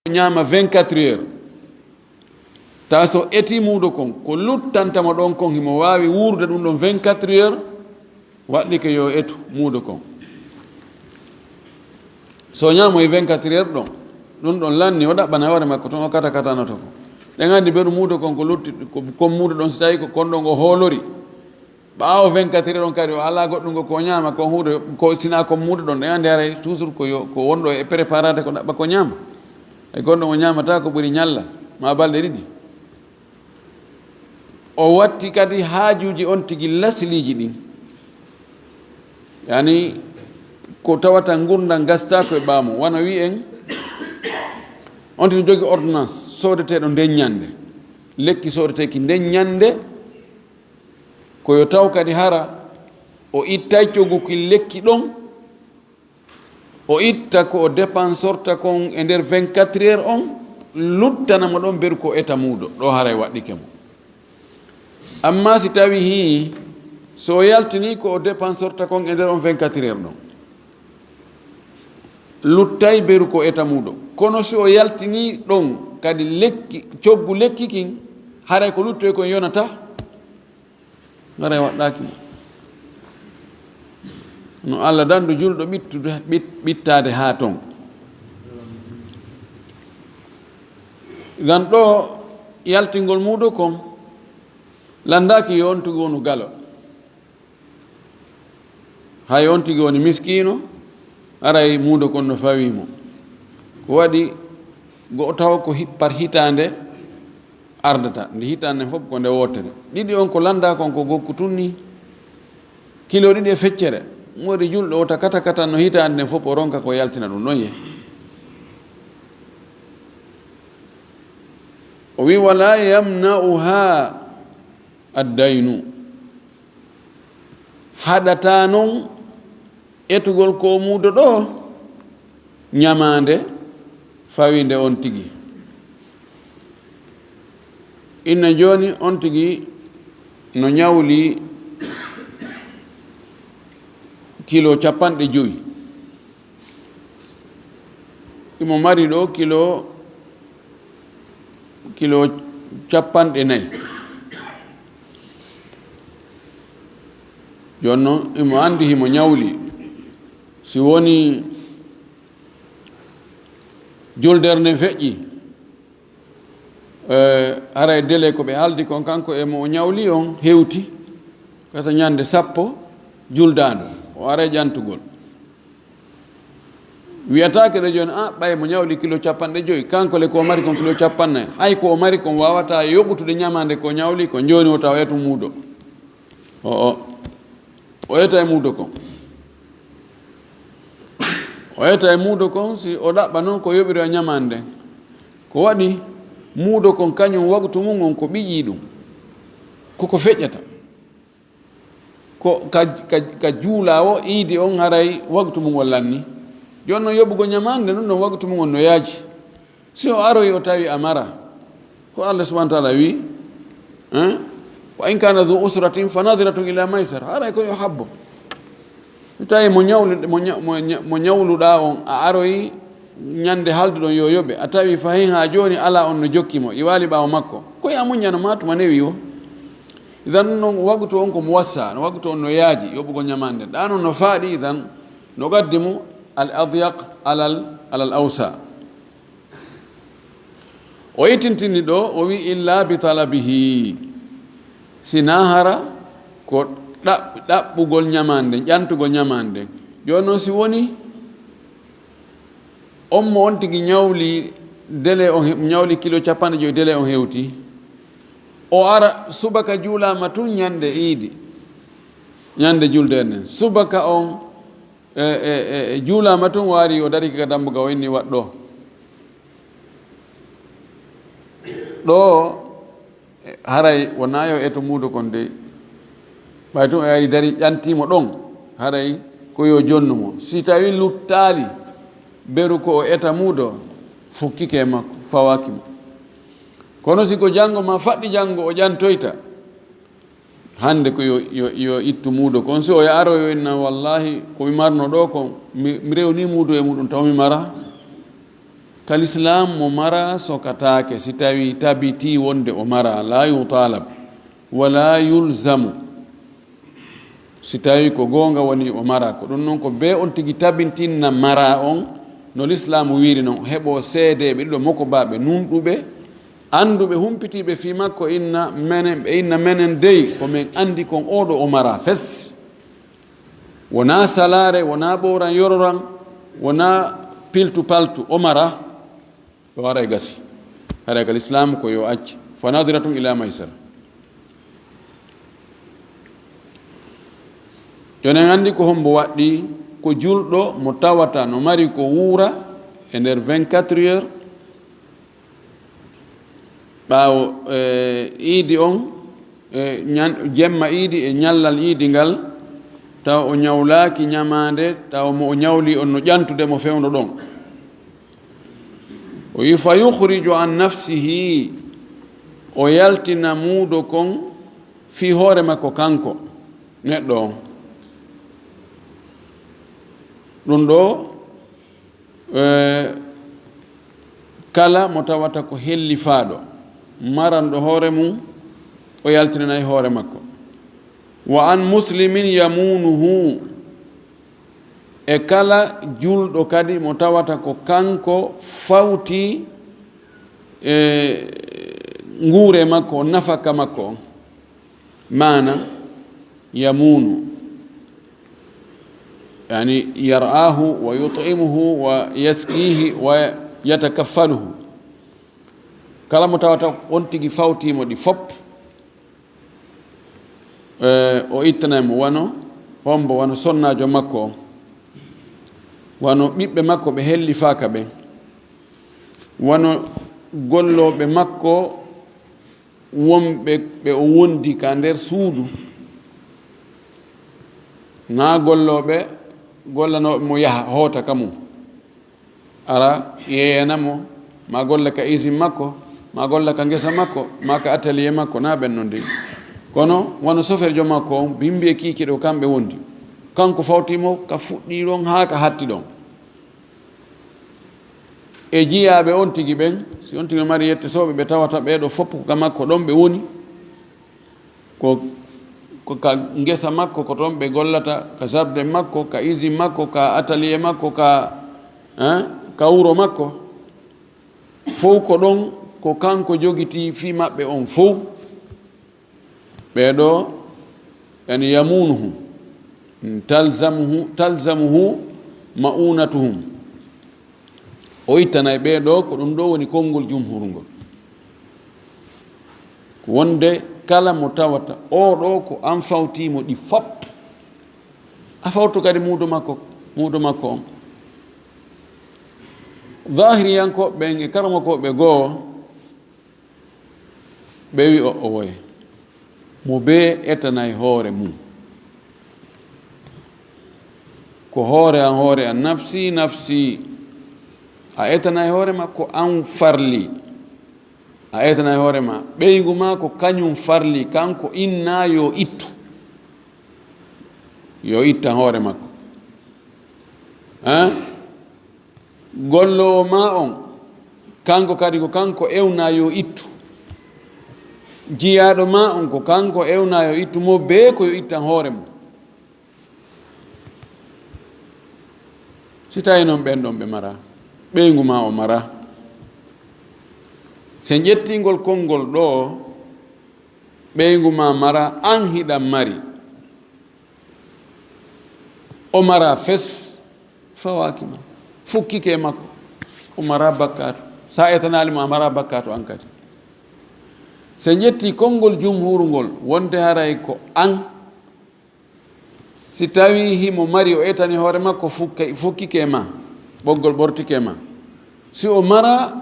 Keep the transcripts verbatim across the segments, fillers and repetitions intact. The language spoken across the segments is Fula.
ñaama vingt-quatre heures. Tawa so etii muudo kon, ko luttanta mo ɗon kon, himo waawi wuurde ɗum ɗon vingt-quatre heures, waɗɗike yo etu muudo kon. So o ñaamoyi vingt-quatre heures ɗon, ɗum ɗon lanni, o ɗaɓɓana hoore makko ton, o kata katanoto ko. Ɗen anndi beru muudo kon ko lutti, ko, kon muudo ɗon, si tawi ko kon ɗon o hoolori. Ɓaawo vingt-quatre heures on kadi, o alaa goɗɗum ko, ko o ñaama, ko huude, ko sinaa kon muudo ɗon, ɗen anndi haray toujours ko yo, ko wonɗo e préparade ko ɗaɓɓa ko ñaama. Hay gonɗo mo ñaamataa ko ɓuri ñalla, ma balɗe ɗiɗi. O watti kadi haajuuji on tigi lasliiji ɗin. Yani ko tawata ngurndan gastaako e ɓaawo mum. Wano wi'en, on tigi jogi ordonnance soodeteeɗo nden ñande. Lekki soodeteeki nden ñande, ko yo taw kadi hara o ittay coggu ki lekki ɗon, o itta ko o dépensorta kon e nder vingt-quatre heures on, luttana mo ɗon beru ko eta muudo, ɗo haray waɗɗike mo. Amma si tawi hii, so o yaltini ko o dépensorta kon e nder on vingt-quatre heures ɗon, luttay beru ko eta muudo. Kono si o yaltini ɗon kadi lekki, coggu lekki kin, haray ko luttoy kon yonata, haray waɗɗaaki mo. No Allah dandu julɗo ɓittude, ɓit-, ɓittaade haa ton. Ngam ɗo yaltingol muudo kon, landaaki yo on tigi wonu galo. Hay on tigi woni miskiino, aray muudo kon no fawii mo. Ko waɗi go taw ko hi-, par hitaande ardata, nde hitaande fof ko nde wootere. Ɗiɗi on ko lannda kon ko gokku tun ni, kilo ɗiɗi e feccere. Moodi julɗo wota kata kata no hitaande nden fof o ronka ko yaltina ɗum, non ye. O wi, "Wala yamna'uha addaynu." Haɗata non etugol ko muudo ɗo ñamaande fawinde on tigi. Inna jooni on tigi no ñawli kilo capanɗe jowi. Imo mari ɗo kilo, kilo capanɗe nayi. Jooni non, imo anndi himo ñawli. Si woni juldere nden feƴƴi, eh, haray délai ko ɓe haaldi kon, kanko e mo o ñawli on hewti, kasa ñande sappo juldaandu, o aray ƴantugol. Wiyataake ɗo jooni, "Ah, ɓay mo ñawli kilo capanɗe jowi, kanko le ko o mari kon kilo capanɗe nayi." Hay ko o mari kon waawataa yoɓutude ñamaande ko o ñawli kon, jooni o tawa etu muudo. O, o. O eta e muudo kon. O eta e muudo kon, si o ɗaɓɓa non ko yoɓiroya ñamaande nden. Ko waɗi muudo kon kañum waktu mum on ko ɓiƴii ɗum. Koko feƴƴata. Ko ka, ka, ka juulaawo iidi on haray waktu mum on lanni. Jooni non yoɓugol ñamaande ndun ɗon waktu mum on no yaaji. Si o aroyi o tawi a mara, ko Allah subhanahu wa ta'ala wi, eh? "Wa in kana dhu usratin fa nadhiratun ila maysara." Haray ko yo habbo. Si tawi mo ñawlu-, mo ña-, mo ña-, mo ñawluɗaa on a aroyi ñande halduɗon yo yoɓe, a tawi fahin haa jooni alaa on no jokki mo, i waali ɓaawo makko, ko yo a muññano ma tuma newi o. Idan non waktu on ko mo wassa, no waktu on no yaaji, yoɓugol ñamaande. Ɗa non no faaɗi, idan no qaddimu al adyaq alal, alal awsa. O itintini ɗo, o wi, "Illa bi talabihi." Sinaa hara ko ɗaɓ-, ɗaɓɓugol ñamaande, ƴantugol ñamaande. Jooni non si woni on mo on tigi ñawli délai on he-, ñawli kilo capanɗe jowi délai on hewti. O ara subaka juulaama tun ñande iidi. Ñande julde nden. Subaka on, e, e, e, e juulaama tun waari o dariki ka dambugal o inni waɗɗo. Ɗo, e, haray wonaa yo eto muudo kon dey. Ɓay tun o ari dari ƴantiimo ɗon, haray ko yo jonnu mo. Si tawi luttaali, beru ko o eta muudo, fukkike e makko, fawaaki mo. Kono si ko janngo ma faɗɗi janngo o ƴantoyta, hannde ko yo, yo, yo ittu muudo kon. Si o yaaro yo inna, "Wallahi, ko mi marno ɗo kon, mi, mi rewni muudo e muɗum, taw mi mara." Ka lislaam mo mara sokataake si tawii tabitii wonde o mara, laa yutalab, wala yulzamu. Si tawii ko goonga woni o mara, ko ɗum noon ko bee on tigi tabintinna mara on, no lislaam wiiri noon, heɓoo seedeeɓe ɗiɗo mokobaaɓe nunɗuɓe, annduɓe, humpitiiɓe fii makko, inna menen, ɓe inna menen dey, ko men anndi kon oo ɗoo o mara fes. Wonaa salaare, wonaa ɓowran yororan, wonaa piltu paltu, o mara, o ara e gasi. Haray ka lislaam ko yo acc. Fa nadiratun ila maysara. Jooni en anndi ko hombo waɗɗii, ko julɗo mo tawata no mari ko wuura e nder vingt-quatre heures, ɓaawo, eh, iidi on, eh, ñan-, jemma iidi e ñallal iidi ngal, tawa o ñawlaaki ñamaande, tawa mo o ñawli on no ƴantude mo fewndo ɗon. O yi fa yukhriju an nafsihi, o yaltina muudo kon fii hoore makko kanko, neɗɗo on. Ɗum ɗoo, eh, kala mo tawata ko hellifaaɗo, maranɗo hoore mum, o yaltinanay hoore makko. Wa an muslimin yamunuhu, e kala julɗo kadi mo tawata ko kanko fawti e nguure makko, nafaka makko on. Maana, yamunu, yani yar'ahu wa yut'imuhu wa yaskihi wa yatakaffaluhu. Kala mo tawata on tigi fawtiimo ɗi fop, eh, o ittanay mo wano hombo, wano sonnaajo makko on, wano ɓiɓɓe makko ɓe hellifaaka ɓen, wano gollooɓe makko wonɓe ɓe o wondi ka nder suudu, naa gollooɓe gollanooɓe mo yaha hoota ka mum, ara yeeyana mo, maa golla ka usine makko, maa golla ka ngesa makko, maa ka atelier makko, naa ɓen non de. Kono wano soferjo makko on, bimbi e kiikiiɗe ko kamɓe wondi. Kanko fawti mo ka fuɗɗii ɗon haa ka hatti ɗon. E jiyaaɓe on tigi ɓen, si on tigi no mari yette sooɓe, ɓe tawata ɓee ɗoo fof ko ka makko ɗon ɓe woni. Ko, ko ka ngesa makko, ko toon ɓe gollata, ka jardin makko, ka usine makko, ka atelier makko, ka, hein, ka wuro makko. Fow ko ɗon, ko kanko jogitii fii maɓɓe on fow. Ɓee ɗoo, yani yamunuhu, talzamuhu, talzamuhu ma'unatuhum. O ittanay ɓee ɗoo, ko ɗum ɗoo woni konngol jumhur ngol. Ko wonde kala mo tawata oo ɗoo ko an fawtii mo ɗi fop, a fawtu kadi muudo makko, muudo makko on. Zahiriyankooɓe ɓen e karamokooɓe goo, ɓe wi'o owoye, mo bee etanay hoore mum. Ko hoore an, hoore an, nafsi, nafsi. A etanay hoore ma ko an farli. A etanay hoore ma. Ɓeyngu ma ko kañum farli, kanko inna yo ittu. Yo ittan hoore makko. Hein? Golloowo ma on, kanko kadi ko kanko ewna yo ittu. Jiyaaɗo ma on ko kanko ewna yo ittu, mo bee ko yo ittan hoore mum. Si tawi noon ɓen ɗon ɓe mara, ɓeyngu ma o mara. Si en ƴettii ngol konngol ɗoo, ɓeyngu ma mara, an hiɗa mari. O mara fes, fawaaki ma, fukkike e makko, o mara bakkaatu. Sa etanaali mo, a mara bakkaatu an kadi. Si en ƴettii konngol jumhur ngol, wonde haray ko an, si tawii himo mari, o etani hoore makko, fukke-, fukkike e ma, ɓoggol ɓortike e ma. Si o mara,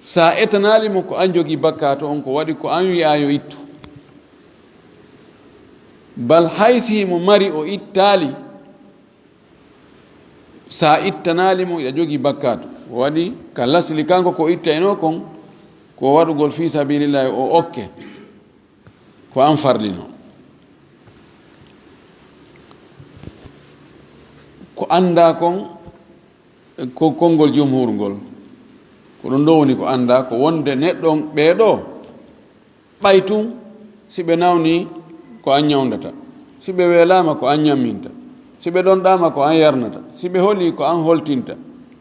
sa etanaali mo, ko an jogii bakkaatu on, ko waɗi ko an wi'aa yo ittu. Bal hay si himo mari, o ittaali, sa ittanaali mo, hiɗa jogii bakkaatu. O waɗi ka lasli kanko ko ittaynoo kon, ko waɗugol fii sabilillahi, o okke. Ko an farlino. Ko anndaa kon, ko konngol jumhur ngol. Ko ɗum ɗo woni ko anndaa, ko wonde neɗɗo on, ɓee ɗoo, ɓay tun, si ɓe nawni, ko an ñawndata. Si ɓe weelaama, ko an ñamminta. Si ɓe ɗonɗaama, ko an yarnata. Si ɓe holii, ko an holtinta.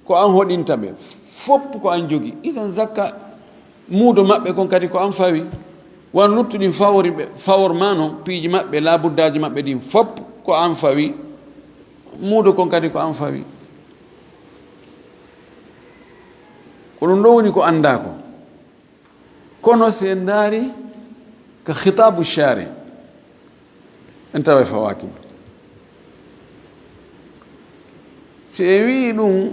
Ko an hoɗinta ɓe. Fof ko an jogi. Idan zakka, muudo maɓɓe kon kadi ko an fawi. Wano luttuɗin fawori ɓe, fawor maa non, piiji maɓɓe, laabuddaaji maɓɓe ɗin fof ko an fawi. Muudo kon kadi ko an fawi. Ko ɗum ɗo woni ko anndaa ko. Kono si en ndaari ka khitaabu shari, en tawa e fawaaki mo. Si en wi'i ɗum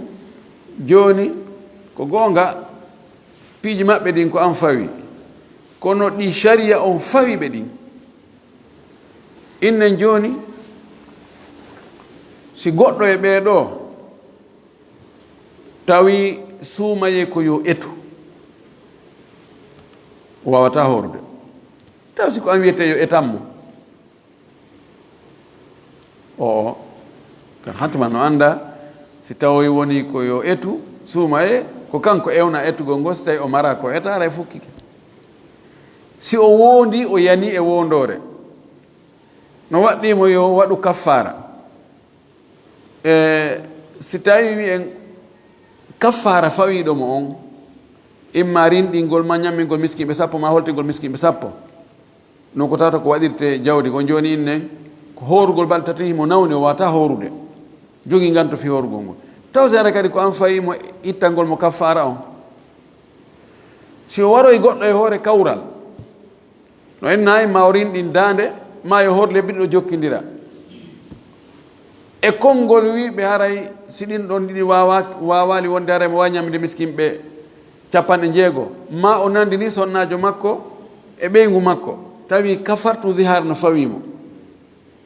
jooni, ko goonga, piiji maɓɓe ɗin ko an fawi, kono ɗi shariya on fawi ɓe ɗin. Innen jooni, si goɗɗo e ɓee ɗoo tawi suumayee ko yo etu, o waawataa hoorude. Taw si ko an wiyetee yo etan mo? Oo, kan hatma no annda, si tawoy woni ko yo etu, suumayee, ko kanko ewna etugol ngol, si tawi o mara ko eta, haray fukkike. Si o woondii, o yanii e woondoore, no waɗɗii mo yo waɗu kaffaara. E si tawi wi'en kaffaara fawiiɗo mo on, imma rinɗingol ma ñammingol miskinɓe sappo ma holtingol miskinɓe sappo, non ko tawata ko waɗirte jawdi kon. Jooni innen ko hoorugol balɗe tati himo nawni, o waawataa hoorude, jogii nganto fii hoorugol ngol. Taw si ara kadi ko an fawi mo ittangol mo kaffaara on. Si o waroy goɗɗo e hoore kawral, no en nayi, ma o rinɗin daande, ma yo hoor lebbi ɗiɗo jokkindira. E konngol wi'ɓe haray si ɗin ɗon ɗiɗi waawa-, waawaali wonde haray mo waawi ñamde miskinɓe capanɗe jeego, ma o nandini sonnaajo makko e ɓeyngu makko, tawi kafartu zihaar no fawii mo.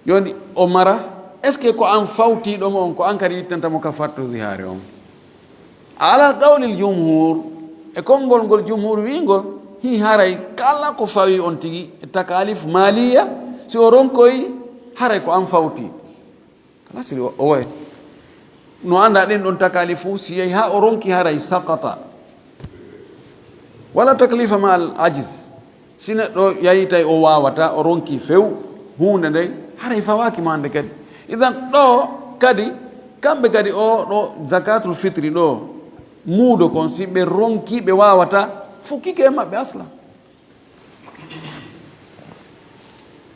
Jooni o mara, est-ce que ko an fawtiiɗo mo on, ko an kadi ittanta mo kafartu zihaari on? Alal qawlil jumhur, e konngol ngol jumhur wi'ngol, hi haray kala ko fawi on tigi e takalif maliya, si o ronkoy, haray ko an fawti. Kala si o, o waye. No annda ɗen ɗon takalif fu, si yahi haa o ronki haray saqata. Wala taklifa ma al ajiz. Si neɗɗo yahii tawi o waawataa, o ronki few huunde nden, haray fawaaki mo hannde kadi. Idan ɗoo kadi, kamɓe kadi oo ɗoo zakatul fitri ɗoo, muudo kon, si ɓe ronki, ɓe waawataa, fukkike e maɓɓe asla.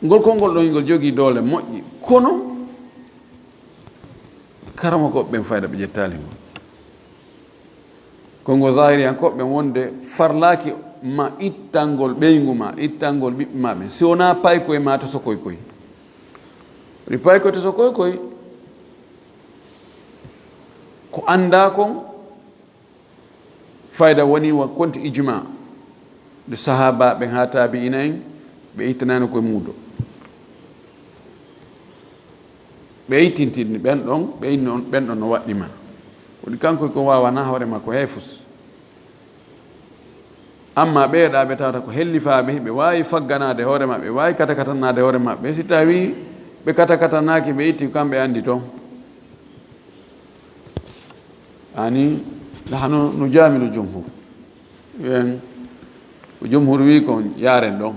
Ngol konngol ɗoo, ngol jogii doole moƴƴi, kono karamokooɓe ɓen fayda ɓe ƴettaali ngol. Konngol zahiriyankooɓe ɓen wonde farlaaki ma ittangol ɓeyngu ma, ittangol ɓiɓɓe ma ɓen, si wonaa paykoy ma tosokoy koy. Waɗi paykoy tosokoy koy, ko anndaa kon, fayda woni wa konti ijma, nde sahaabaaɓe haa taabi'ina en, ɓe ittanaani koye muudo. Ɓe ittintini ɓen ɗon, ɓe inni on, ɓen ɗon no waɗɗi ma. Woni kanko ko waawana hoore makko hay fus. Amma ɓeeɗa ɓe tawata ko hellifaaɓe, ɓe waawi fagganaade hoore maɓɓe, waawi katakatanaade hoore maɓɓe. Si tawii ɓe katakatanaaki, ɓe itti, kamɓe anndi toon. Ani, nahnu nujamilu jumhur. Yen, ko jumhur wi kon, yaren ɗon.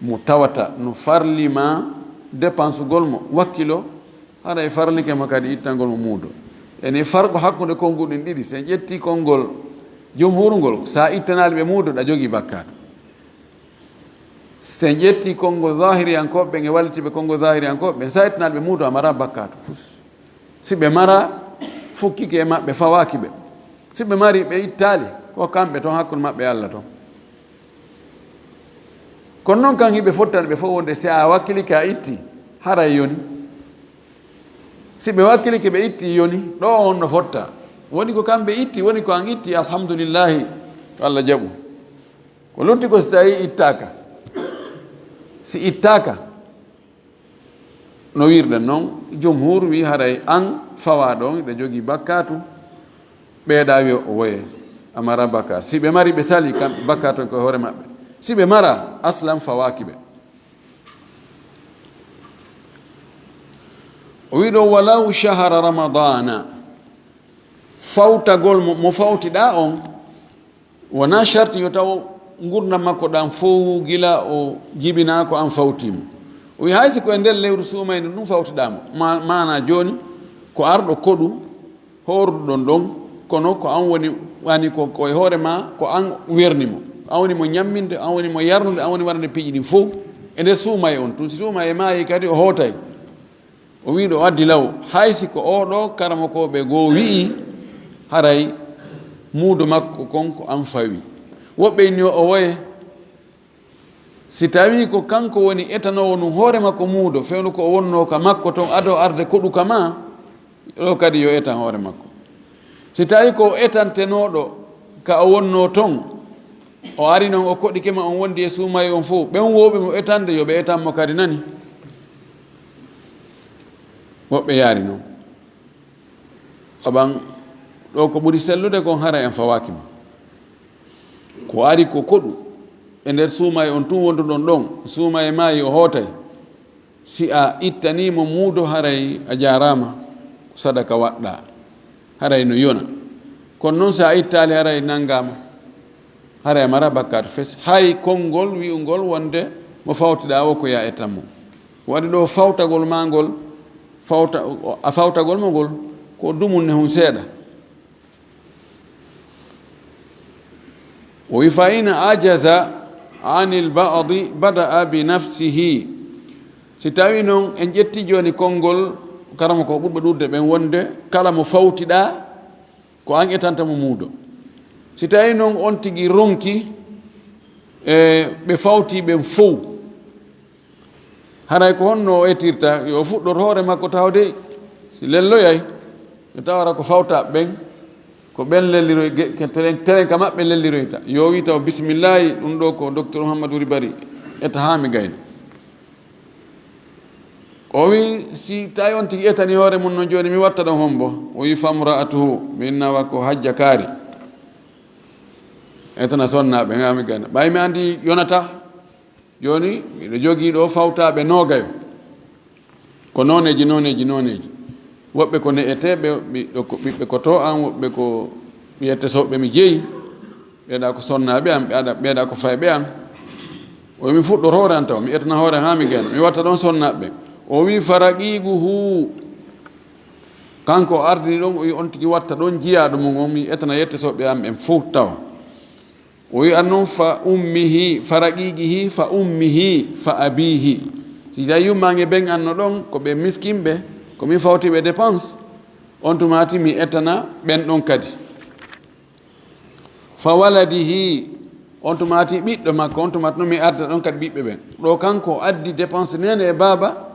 Mo tawata no farli ma dépensegol mo, wakkilo, haray farlike ma kadi ittangol mo muudo. Ene farqo hakkunde konnguɗin ɗiɗi. Si en ƴetti konngol jumhur ngol, sa ittanaali ɓe muudo, ɗa jogii bakkaatu. Si en ƴetti konngol zahiriyankooɓe ɓen e wallitiiɓe konngol zahiriyankooɓe ɓen, sa ittanaali ɓe muudo, a mara bakkaatu. Si ɓe mara, fukkike e maɓɓe, fawaaki ɓe. Si ɓe mari, ɓe ittaali, ko kamɓe toon, hakkunde maɓɓe e Alla toon. Kono noon kan hiɓe fottani ɓe fof wonde si a wakkilike a itti, haray yoni. Si ɓe wakkilike ɓe itti yoni, ɗo on no fotta. Woni ko kamɓe itti, woni ko an itti, alhamdulillahi, ko Alla jaɓu. Ko lutti ko si tawi ittaaka. Si ittaaka, no wirɗen noon, jumhur wi haray an fawaaɗo on, ɓe jogii bakkaatu, ɓeeɗa wi o woye, a mara bakkaatu. Si ɓe mari, ɓe sali, kam bakkaatu on ko e hoore maɓɓe. Si ɓe mara, aslan fawaaki ɓe. O wi ɗo, "Walaw shahara Ramadana." Fawtagol mo, mo fawtiɗaa on, Wonaa sharti yo taw ngurndan makko ɗan fow gila o jibinaa ko an fawtii mo. O wi'i, hay si ko e nder lewru suumayndi ndun fawtiɗaa mo. Ma-, maanaa jooni, ko arɗo koɗu, hooruɗon ɗon, kono ko an woni, wani ko, ko e hoore maa, ko an werni mo. Ko an woni mo ɲamminde, an woni mo yarnude, an woni waɗande piiji ɗin fow. E nder suumaye on tun, si suumaye maayii kadi, o hootay. O wi'i ɗo o addi law, hay si ko oo ɗoo karamokooɓe goo wi'i, haray muudo makko kon ko an fawi. Woɓɓe inni o, o woye, si tawii ko kanko woni etanoowo nun hoore makko muudo, fewndo ko o wonnoo ka makko ton ado arde koɗu ka maa, ɗoo kadi yo etan hoore makko. Si tawii ko o etantenooɗo ka o wonnoo ton, o ari non o koɗike ma on wondi e suumaye on fow, ɓen wowɓe mo etande yo ɓe etan mo kadi nani. Woɓɓe yaari non. Aɓan ɗoo ko ɓuri sellude kon hara en fawaaki mo. Ko ari ko koɗu e nder suumaye on tun wonduɗon ɗon, suumaye maayi o hootay. Si a ittanii mo muudo haray a jaaraama, sadaka waɗɗaa, haray no yona. Kono non si a ittaali haray nanngaama, haray a maraa bakkaatu fes. Hay konngol wi'ungol wonde mo fawtiɗaa o ko yo a etan mo. Waɗi ɗoo fawtagol maa ngol, fawta-, a fawtagol mo ngol, ko dumun ne hun seeɗa. O wi, "Fa in ajaza anil ba'di bada'a bi nafsihi." Si tawii non en ƴetti jooni konngol, karama ko ɓurɓe ɗuuɗude ɓen wonde kala mo fawtiɗaa, ko an etanta mo muudo. Si tawii non on tigi ronki, e ɓe fawtii ɓen fow, haray ko honno o etirta? Yo o fuɗɗor hoore makko tawde si lelloyay, yo tawara ko fawta ɓen, ko ɓen lelliroy, ge-, ke teren, teren ka maɓɓe lelliroyta. Yo wi taw, "Bismillaahi, ɗum ɗo ko Docteur Mouhamadou Wuri Bari, eta haa mi gayna." O wi, "Si tawi on tigi etani hoore mum non jooni, mi watta ɗon hombo?" O wi, "Famra'atuhu, min nawa ko hajja kaari. Etana sonnaaɓe, haa mi gayna. Ɓay mi andi yonata." Jooni, miɗo jogii ɗo fawtaaɓe noogayo. Ko nooneeji, nooneeji, nooneeji. Woɓɓe ko ne'eteeɓe, ɓiɗɗo ko, ɓiɓɓe ko to an, woɓɓe ko yette sowɓe mi jeyi. Ɓeeɗa ko sonnaaɓe am, ɓeeɗa, ɓeeɗa ko fayɓe am. O wi, "Mi fuɗɗor hoore an taw, mi etana hoore haa mi gayna, mi watta ɗon sonnaaɓe." O wi, "Faraqiigu hu, kanko o ardini ɗon, o wi on tigi watta ɗon jiyaaɗo mum on, mi etana yette sowɓe am ɓen fow taw." O wi'an non, "Fa ummihi, fa raqiqihi, fa ummihi, fa abihi." Si tawi yummaange ben an no ɗon, ko ɓe miskinɓe, ko min fawti ɓe dépense, on tumaati mi etana ɓen ɗon kadi. "Fa waladihi, on tumaati ɓiɗɗo makko, on tumaati no mi arda ɗon kadi ɓiɓɓe ɓen." Ɗo kanko addi dépense nene e baaba,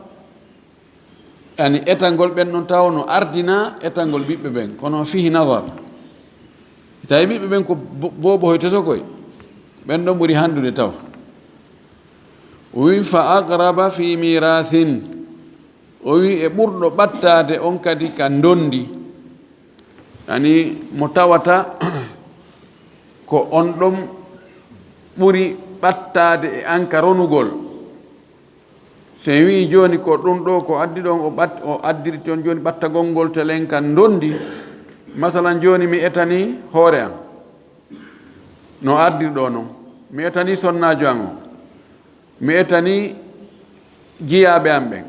yani etangol ɓen ɗon taw no ardina etangol ɓiɓɓe ɓen, kono fihi nadar. Tawi ɓiɓɓe ɓen ko bo-, boobo hoy tosokoy, ɓen ɗon ɓuri handude taw. O wi, "Fa aqraba fi mirathin." O wi, "E ɓurɗo ɓattaade on kadi ka ndondi." Yani mo tawata ko on ɗon ɓuri ɓattaade e an ka ronugol. So en wi'i jooni ko ɗum ɗo ko addi ɗon, o ɓat-, o addiri toon jooni ɓattagol ngol telen kan ndondi. Masalan jooni mi etani hoore am. No ardiri ɗo non. Mi etani sonnaajo am on. Mi etani jiyaaɓe am ɓen.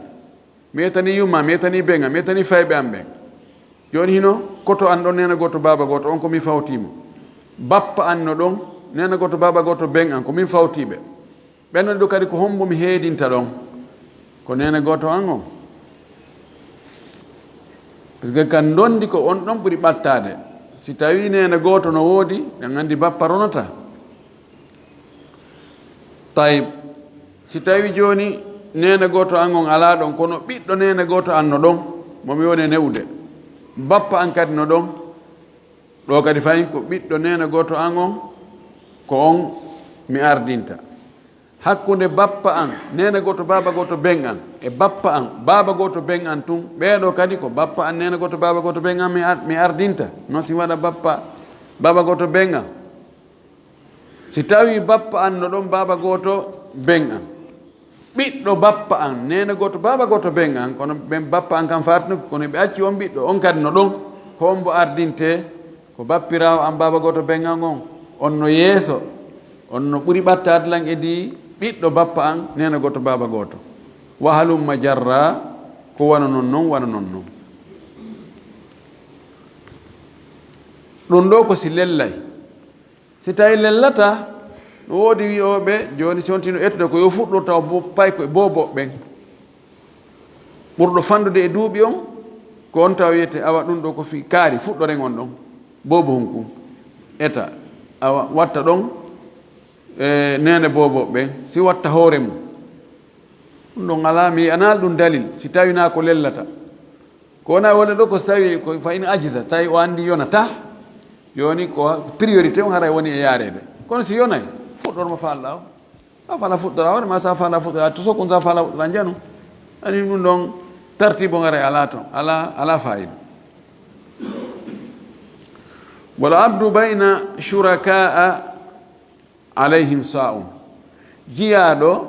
Mi etani yumma, mi etani beŋa, mi etani fayɓe am ɓen. Jooni hino, koto an ɗon neena gooto, baaba gooto, on ko mi fawtii mo. Bappa an no ɗon, neena gooto, baaba gooto, beŋ an, ko min fawtii ɓe. Ɓen ɗon ɗo kadi ko hombo mi heedinta ɗon? Ko neena gooto an on. Parce que kan ndondi ko on ɗon ɓuri ɓattaade. Si tawi neena gooto no woodi, en andi bappa ronata. Tayib, si tawi jooni neene gooto an on alaa ɗon, kono ɓiɗɗo neene gooto an no ɗon, mo mi woni e ne'ude. Bappa an kadi no ɗon, ɗo kadi fayin ko ɓiɗɗo neene gooto an on, ko on mi ardinta. Hakkunde bappa an, neene gooto, baaba gooto, beŋ an, e bappa an, baaba gooto, beŋ an tun, ɓeeɗo kadi ko bappa an, neene gooto, baaba gooto, beŋ an, mi ar-, mi ardinta. Non si waɗa bappa, baaba gooto, beŋ an. Si tawi bappa an no ɗon, baaba gooto, beŋ an. Ɓiɗɗo bappa an, neene gooto, baaba gooto, beŋ an, kono ɓen bappa an kan faatuno, kono ɓe acci on ɓiɗɗo, on kadi no ɗon, ko on mbo ardinte, ko bappiraawo an, baaba gooto, beŋ an on, On no yeeso, on no ɓuri ɓattaade lan e dii ɓiɗɗo bappa an, neene gooto, baaba gooto. Wa halumma jarra, ko wano non non, wano non non. Ɗum ɗoo ko si lellay. Si tawi lellata, no woodi wi'ooɓe, jooni si on tino ettude ko yo fuɗɗor taw bo-, pay ko e boobo ɓen. Ɓurɗo fandude e duuɓi on, ko on taw wiyete, awa ɗum ɗo ko fii kaari, fuɗɗoren on ɗon. Boobo hunku, eta, awa watta ɗon, e, neene boobo ɓen, si watta hoore mum. Ɗum ɗon alaa, mi yi'anaali ɗum dalil, si tawi naa ko lellata. Ko wona wonde ɗo ko sawi ko fa in ajisa, tawi o anndi yonata, jooni ko priorité on haray woni e yaareede. Kono si yonay, fuɗɗor mo faalɗaa o. A faala fuɗɗora hoore ma, sa faala fuɗɗora, to sokun sa faala fuɗɗora njanu. Ani ɗum ɗon tartibo ngara e alaa ton, alaa, alaa fayida. Wal abdu bayna shurakaa alayhim sa'un. Jiyaaɗo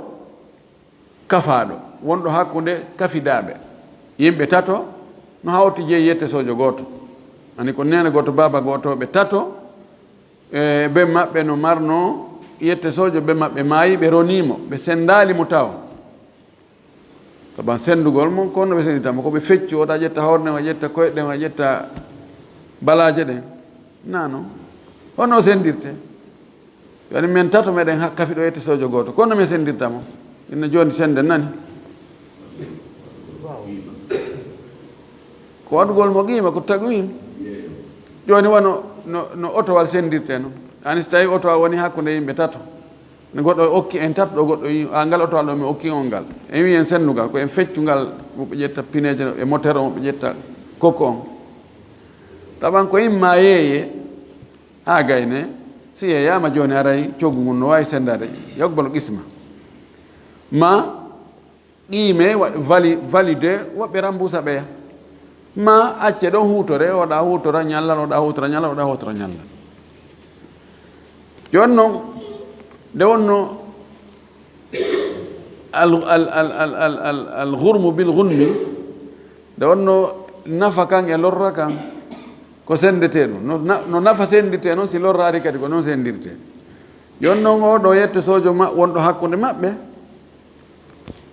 kafaaɗo, wonɗo hakkunde kafidaaɓe. Yimɓe tato, no hawti jeyi yette soojo gooto. Ani ko neene gooto, baaba gooto, ɓe tato, e, be maɓɓe no marno yette soojo, be maɓɓe maayi, ɓe ronii mo, ɓe senndaali mo taw. Saban senndugol mo, ko honno ɓe senndinta mo? Ko ɓe feccu, oɗa ƴetta hoore nden, a ƴetta koyɗe ɗen, a ƴetta balaaje ɗen? Naa non. Honno o senndirte? Yo ani men tato meɗen ha-, kafi ɗo yette soojo gooto. Ko honno men senndirta mo? Inna jooni sennden nani. Ko waɗugol mo qiima, ko taqwiim. Jooni wano no, no otowal senndirte non. Ani si tawi otowal woni hakkunde yimɓe tato. Ne goɗɗo okki en tato ɗo, goɗɗo wi, "Ah, ngal otowal ɗo mi okki on ngal." En wi en senndugal, ko en feccu ngal, mo ɓe ƴetta pineeje e moteur on, mo ɓe ƴetta kokko on. Taban ko imma yeeye, haa gayne, si yeeyaama jooni haray coggu ngun no waawi senndaade, yuqbalu qisma. Ma qiime, wa-, vali-, valide, woɓɓe rambuusa ɓeya. Ma acce ɗon huutore, oɗa huutora ñallal, oɗa huutora ñallal, oɗa huutora ñallal. Jooni non, nde wonno al, al, al ghurmu bil ghunmi, nde wonno nafa kan e lorra kan, ko senndetee ɗum. No na-, no nafa senndirtee non, si lorra ari kadi ko non senndirtee. Jooni non, oo ɗoo yette soojo ma-, wonɗo hakkunde maɓɓe,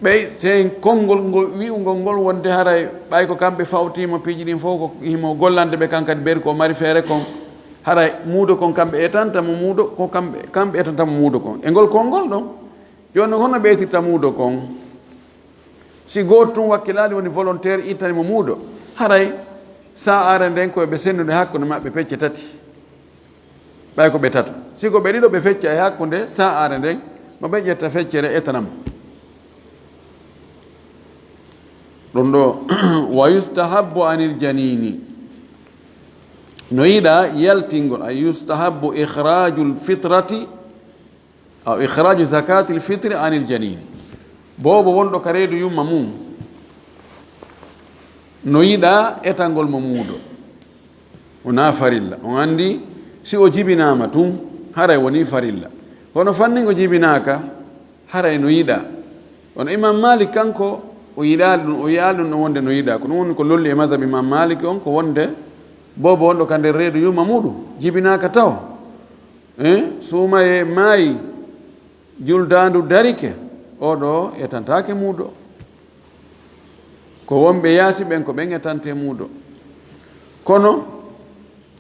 ɓey sey konngol ngol, wi'ungol ngol wonde haray ɓay ko kamɓe fawtiima piiji ɗin fof, ko himo gollande ɓe kan kadi, ɓeyri ko mari feere kon, haray muudo kon kamɓe etanta mo muudo, ko kamɓe, kamɓe etanta mo muudo kon. E ngol konngol ɗon, jooni non, honno ɓe etirta muudo kon? Si gooto tun wakkilaali woni volontaire ittani mo muudo, haray sa'are nden ko ɓe senndude hakkunde maɓɓe pecce tati. Ɓay ko ɓe tato. Si ko ɓe ɗiɗo ɓe fecca e hakkunde sa'are nden, mo ɓe ƴetta feccere etana mo. Ɗum ɗo, wa yustahabbu anil janini. No yiɗa yaltingol, ay yustahabbu ikhrajul fitrati, aw ikhraju zakatil fitri anil janini. Boobo wonɗo ka reedu yumma mum, no yiɗa etangol mo muudo. Wonaa farilla. On anndi, si o jibinaama tun, haray wonii farilla. Kono fannin o jibinaaka, haray no yiɗaa. Kono Imam Malik kanko, o yiɗaali ɗum, o yi'aali ɗum no wonde no yiɗaa. Ko ɗum woni ko lolli e madhab Imam Malik on, ko wonde boobo wonɗo ka nder reedu yumma muuɗum, jibinaaka taw. Eh, suumayee maayi, juldaandu darike, oo ɗoo etantaake muudo. Ko wonɓe yaasi ɓen, ko ɓen etante muudo. Kono,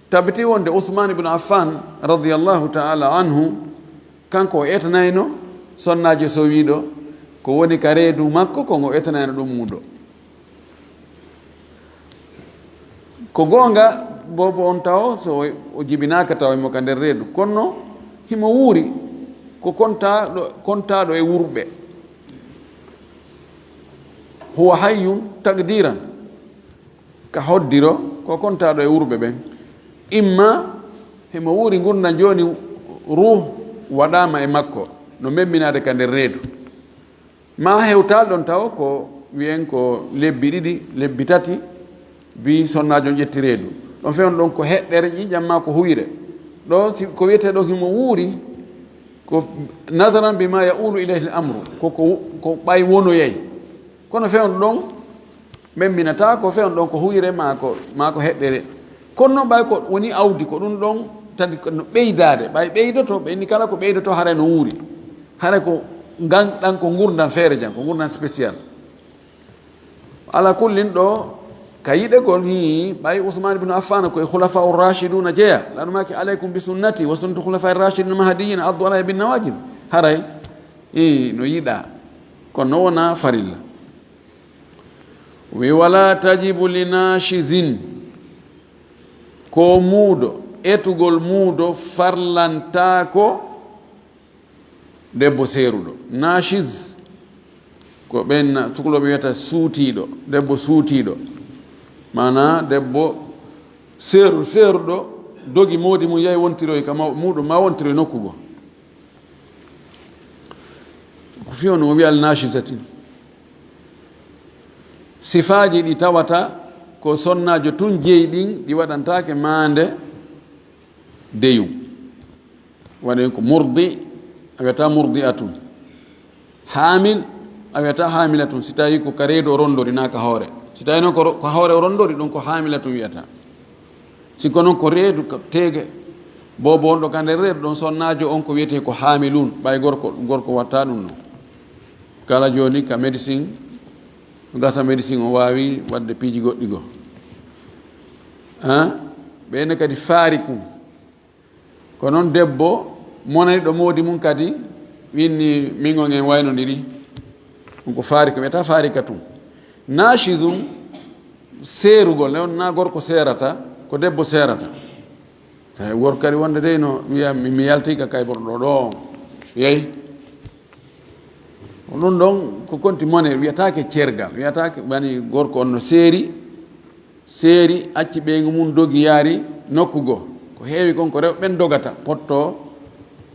tabiti wonde Usman ibn Affan, radiyallahu ta'ala anhu, kanko o etanayno sonnaajo sowiiɗo, ko woni ka reedu makko, kon o etanayno ɗum muudo. Ko goonga, boobo on tawo, so o jibinaaka tawa himo ka nder reedu, kono himo wuuri ko kontaaɗo, kontaaɗo e wuurɓe. Huwa hayyun taqdiran, ka hoddiro, ko kontaaɗo e wuurɓe ɓen. Imma himo wuuri ngurndan, jooni ruuh waɗaama e makko, no memminaade ka nder reedu. Ma hewtaali ɗon tawo ko wi'en ko lebbi ɗiɗi, lebbi tati, bi sonnaajo on ƴetti reedu. Ɗon feewno ɗon ko heɗɗere ƴiiƴam maa ko huyre. Ɗo si ko wi'etee ɗon himo wuuri, ko nadaran bima ya'ulu ilayhi al-amru, ko, ko, ko ɓay wonoyay. Kono feewno ɗon memminataako, feewno ɗon ko huyre maa ko, maa ko heɗɗere. Kono non ɓay ko woni awdi, ko ɗum ɗon Tadi ko no ɓeydaade, ɓay ɓeydoto, ɓe inni kala ko ɓeydoto, haray no wuuri. Haray ko ngan ɗan ko ngurndan feere jan, ko ngurndan spécial. Ala kullin ɗo, ka yiɗegol hi, ɓay Usman ibn Affan ko e khulafa ur-rashiduna jeya, lanu maki alaykum bi sunnati wa sunnati khulafa ar-rashidin mahdiyyin addu alayha bin nawajid. Haray, hi, no yiɗa, kono no wona farilla. Wi wala tajibu li nashizin, ko muudo, etugol muudo farlantaako debbo seeruɗo. Nashiz, ko ɓen na-, suklooɓe wiyata suutiiɗo, debbo suutiiɗo. Maanaa debbo seeru-, seeruɗo, dogi moodi mum, yahi wontiroy ka maw-, muuɗum, maa wontiroy nokku goo. Ko fii on o wiya al nashizatin. Sifaaji ɗi tawata ko sonnaajo tun jeyi ɗin, ɗi waɗantaake maande deyum. Waɗen ko murdi, a wiyata murdi'atun. Haamil, a wiyata haamilatun. Si tawi ko ka reedu o rondori, naa ka hoore. Si tawi noon ko ro-, ko hoore o rondori, ɗum ko haamilatun wiyata. Si ko noon ko reedu, ka teege, boobo on ɗo ka nder reedu ɗon, sonnaajo on ko wiyetee ko haamilun, ɓay gorko, gorko watta ɗum noon. Kala jooni ka médecine, gasa médecine o waawi waɗde piiji goɗɗi goo. Ah, ɓe ne kadi faarikun. Ko noon debbo monaniɗo moodi mum kadi winni min on en waynodiri. Ɗum ko faari, ko wiyata faari ka tun. Naashizun, seerugol, ne on na gorko seerata, ko debbo seerata. Tawi worko kadi wonde dey no wiya mi, mi yalti ka kay borɗo ɗo, yeey. Ko ɗum ɗon ko konti mone, wiyataake ceergal, wiyataake wani gorko on no seeri, seeri, acci ɓeyngu mum, dogi yaari nokku goo. Ko heewi kon ko rewɓe ɓen dogata, potto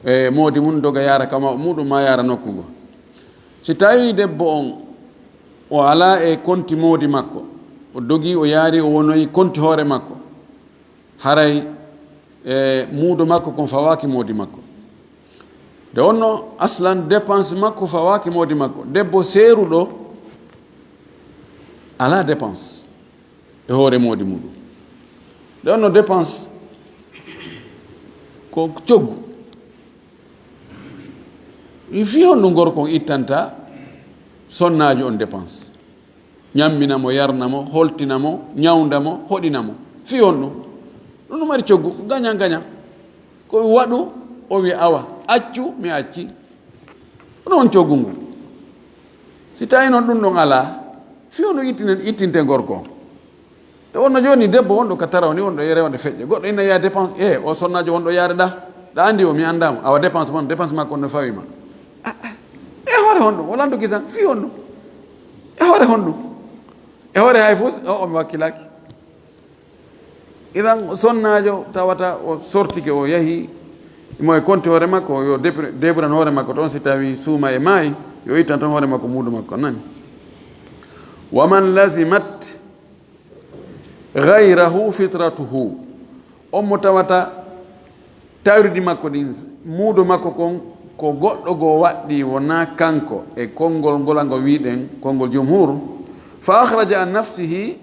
e moodi mum, doga yaara ka mawɓe muɗum, maa yaara nokku goo. Si tawi debbo on o alaa e konti moodi makko, o dogi, o yaari, o wonoyi konti hoore makko, haray, e, muudo makko kon fawaaki moodi makko. Nde wonno aslan dépense makko fawaaki moodi makko. Debbo seeruɗo alaa dépense e hoore moodi muɗum. Nde wonno dépense ko coggu. Mi fii honɗum gorko on ittanta sonnaajo on dépense? Ñammina mo, yarna mo, holtina mo, ñawnda mo, hoɗina mo. Fii honɗum? Ɗum no mari coggu, ko gañan gañan. Ko waɗu, o wiya awa, accu, mi acci. Ɗum on coggu ngu. Si tawi noon ɗum ɗon alaa, fii honɗum ittinen, ittinte gorko on? Nde wonno jooni debbo wonɗo ka taraw ni, wonɗo e rewde feƴƴe. Goɗɗo ina yiya dépense, e o sonnaajo wonɗo yaade ɗa. Ɗa anndi o, mi anndaa mo. Awa dépense mon, dépense makko on no fawi ma. Ah, ah. E hoore honɗum? O lanndo kisan, fii honɗum? E hoore honɗum? E hoore hay fus, o, o mi wakkilaaki. Idan sonnaajo tawata o sortike, o yahi, mo e konti hoore makko, yo debr-, debran hoore makko toon, si tawi suuma e maayi, yo ittan toon hoore makko, muudo makko, nani? Wa man lazimat ghayrahu fitratuhu. On mo tawata tawridi makko ɗin, muudo makko kon, ko goɗɗo goo waɗɗi, wonaa kanko, e konngol ngol ngo wiɗen, konngol jumhur, fa akhraja an nafsihi,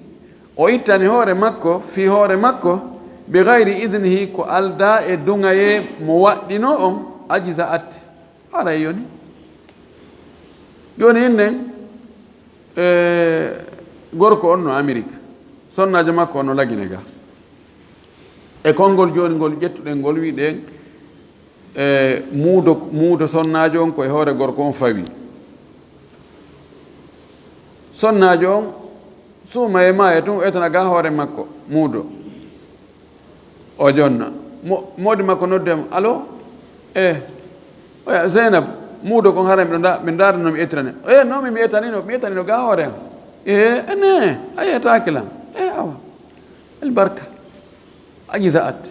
o ittani hoore makko, fii hoore makko, bi ghayri idnihi, ko aldaa e duŋayee mo waɗɗinoo on, ajza'at. Haray yoni. Jooni innen, e, gorko on no Amerik, sonnaajo makko on no Lagine ga. E konngol jooni ngol ƴettuɗen ngol, wiɗen, e, muudo, muudo sonnaajo on ko e hoore gorko on fawi. Sonnaajo on suuma e maaya tun, o etana ga hoore makko muudo. O jonna. Mo-, moodi makko noddi mo, "Alo?" "E." "Oya, Zeynab, muudo kon haray miɗo nda-, mi ndaara no mi ettirane." "E, no mi, mi ettanino, mi ettanino ga hoore am." "E, ene, a yeetaaki lan." "E, awa. El barka." Ajza'at.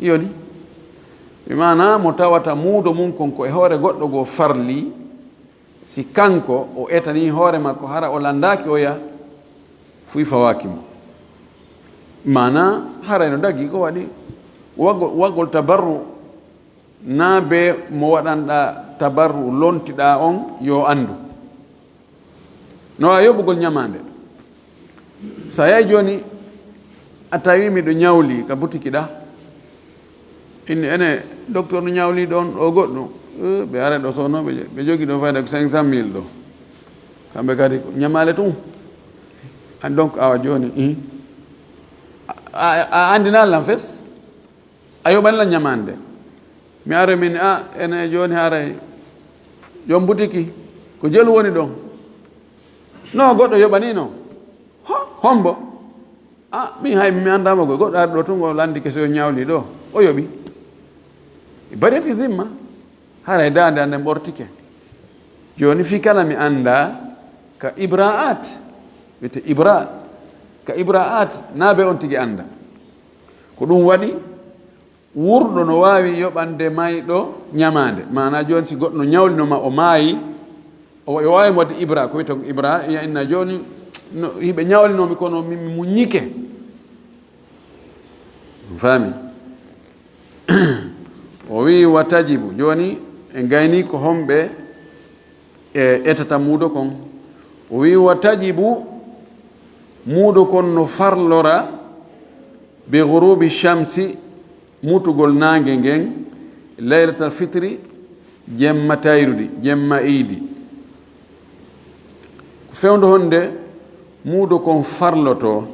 Yoni. Bi maana mo tawata muudo mum kon ko e hoore goɗɗo goo farli, si kanko o etanii hoore makko, hara o lanndaaki oya, fuy fawaaki mo. Maanaa, haray no dagi ko waɗi waggol, waggol tabarru, naa be mo waɗanɗaa tabarru, lontiɗaa on, yo anndu. No a yoɓugol ñamaande. So a yahi jooni, a tawi miɗo ñawli ka butiki ɗaa, Inni ene, docteur no ñawli ɗon ɗo goɗɗum. Eh, ɓe ara ɗo sono, ɓe, ɓe jogi ɗo fayda ko cinq cent mille ɗo. Kamɓe kadi ko ñamaale tun. An donc awa jooni, ih. A, a, a andina lan fes? A yoɓani lan ñamande. Mi ara min, a, ene jooni haray. Joom butiki, ko jelu woni ɗon. No, goɗɗo yoɓani no. Ho, hombo? A, min hay mi andama ko goɗɗo ari ɗo tun o landi kese o ñawli ɗo. O yoɓi. Bariyati zimma. Haray daande an nden ɓortike. Jooni fii kala mi anda ka ibra'at. Wiyete ibra. Ka ibra'at, na be on tigi anda. Ko ɗum waɗi, wurɗo no waawi yoɓande mayɗo ñamaande. Maanaa jooni si goɗɗo no ñawlino ma o maayi, o, o waawi waɗde ibra, ko wiyetee ko ibra, ya inna jooni, no, hiɓe ñawlinoomi kono min mi muññike. Faami? O wi'i wa tajibu. Jooni en gayni ko homɓe e etata muudo kon. O wi'i wa tajibu, muudo kon no farlora bi ghurubi shamsi, mutugol naange ngen, laylatal fitri, jemma tayrudi, jemma iidi. Ko fewndo honde muudo kon farloto?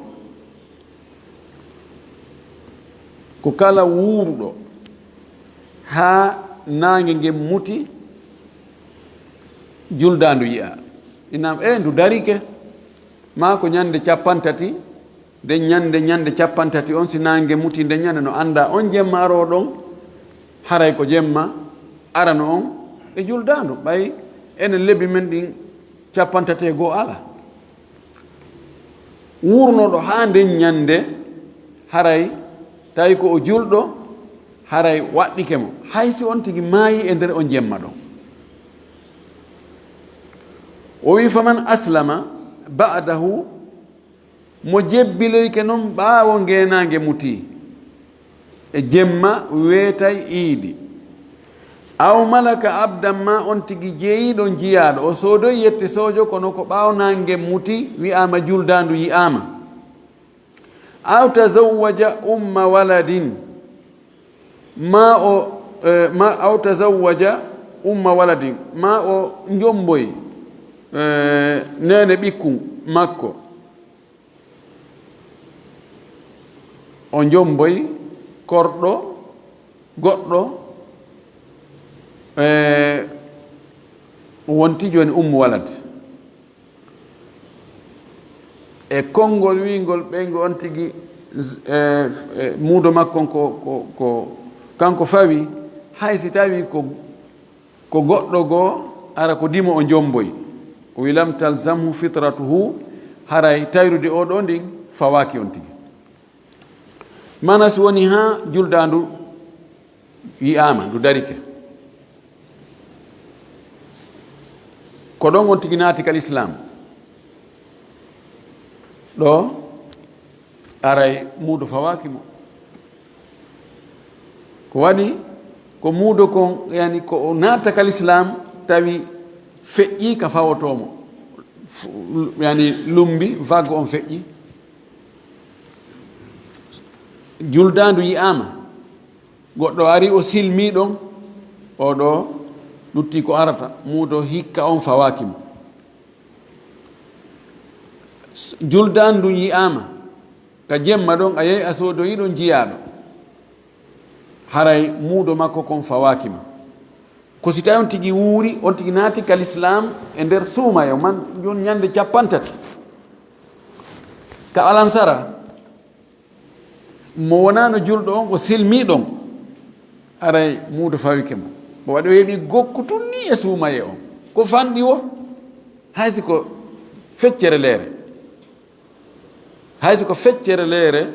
Ko kala wuurɗo haa naange ngen muti, juldaandu yi'a. Inam, e ndu darike, maa ko ñande capantati, nden ñande, ñande capantati on, si naange muti nden ñande, no annda on jemma aroo ɗon, haray ko jemma arano on e juldaandu. Ɓay enen lebbi men ɗin capantati e goo ala. Wuurnoɗo haa nden ñande, haray tawi ko o julɗo, haray waɗɗike mo, hay si on tigi maayi e nder on jemma ɗon. O wi, faman aslama ba'dahu, mo jebbiloyke non ɓaawo ngeenaange muti, e jemma weetay iidi. Aw malaka abdan, ma on tigi jeeyiɗo jiyaaɗo, o soodoy yette soojo, kono ko ɓaawo naange muti, wi'aama juldaandu yi'aama. Aw tazawwaja umma waladin, ma o, eh, ma, aw tazawwaja umma waladin, ma o njomboy, eh, neene ɓikkun makko. O njomboy korɗo goɗɗo, e, wonti jooni ummu walad. E konngol wi'ngol ɓeyngo on tigi, e, e, muudo makko on ko, ko, ko, kanko fawi, hay si tawi ko Ko goɗɗo goo, ara ko dimo o njomboy. O wi, "Lam talzamhu fitratuhu", haray tayrude o ɗo ndin fawaaki on tigi. Mana si woni haa juldaandu yi'aama, ndu darike. Ko ɗon on tigi naati kal Islam. Ɗo, aray muudo fawaaki mo. Ko waɗi ko muudo kon, yani, ko o naata kal Islam, tawi feƴƴi ka fawotoo mo. Fu-, yani, lumbi, vague on feƴƴi. Juldaandu yi'aama. Goɗɗo ari, o silmi ɗon. O ɗo lutti ko arata. Muudo hikka on fawaaki mo. Juldaandu yi'aama. Ka jemma ɗon, a yehi a soodoyi ɗon jiyaaɗo. Haray muudo makko kon fawaaki ma. Ko si tawi on tigi wuuri, on tigi naati ka lislaam e nder suumaye, man jun ñande cappanɗe tati. Ka alansara, mo wonaano julɗo on, o silmi ɗon. Haray muudo fawike mo. Ko waɗi o heɓi gokku tun ni e suumaye on. Ko fanɗi wo? Hay si ko feccere leere. Hay si ko feccere leere,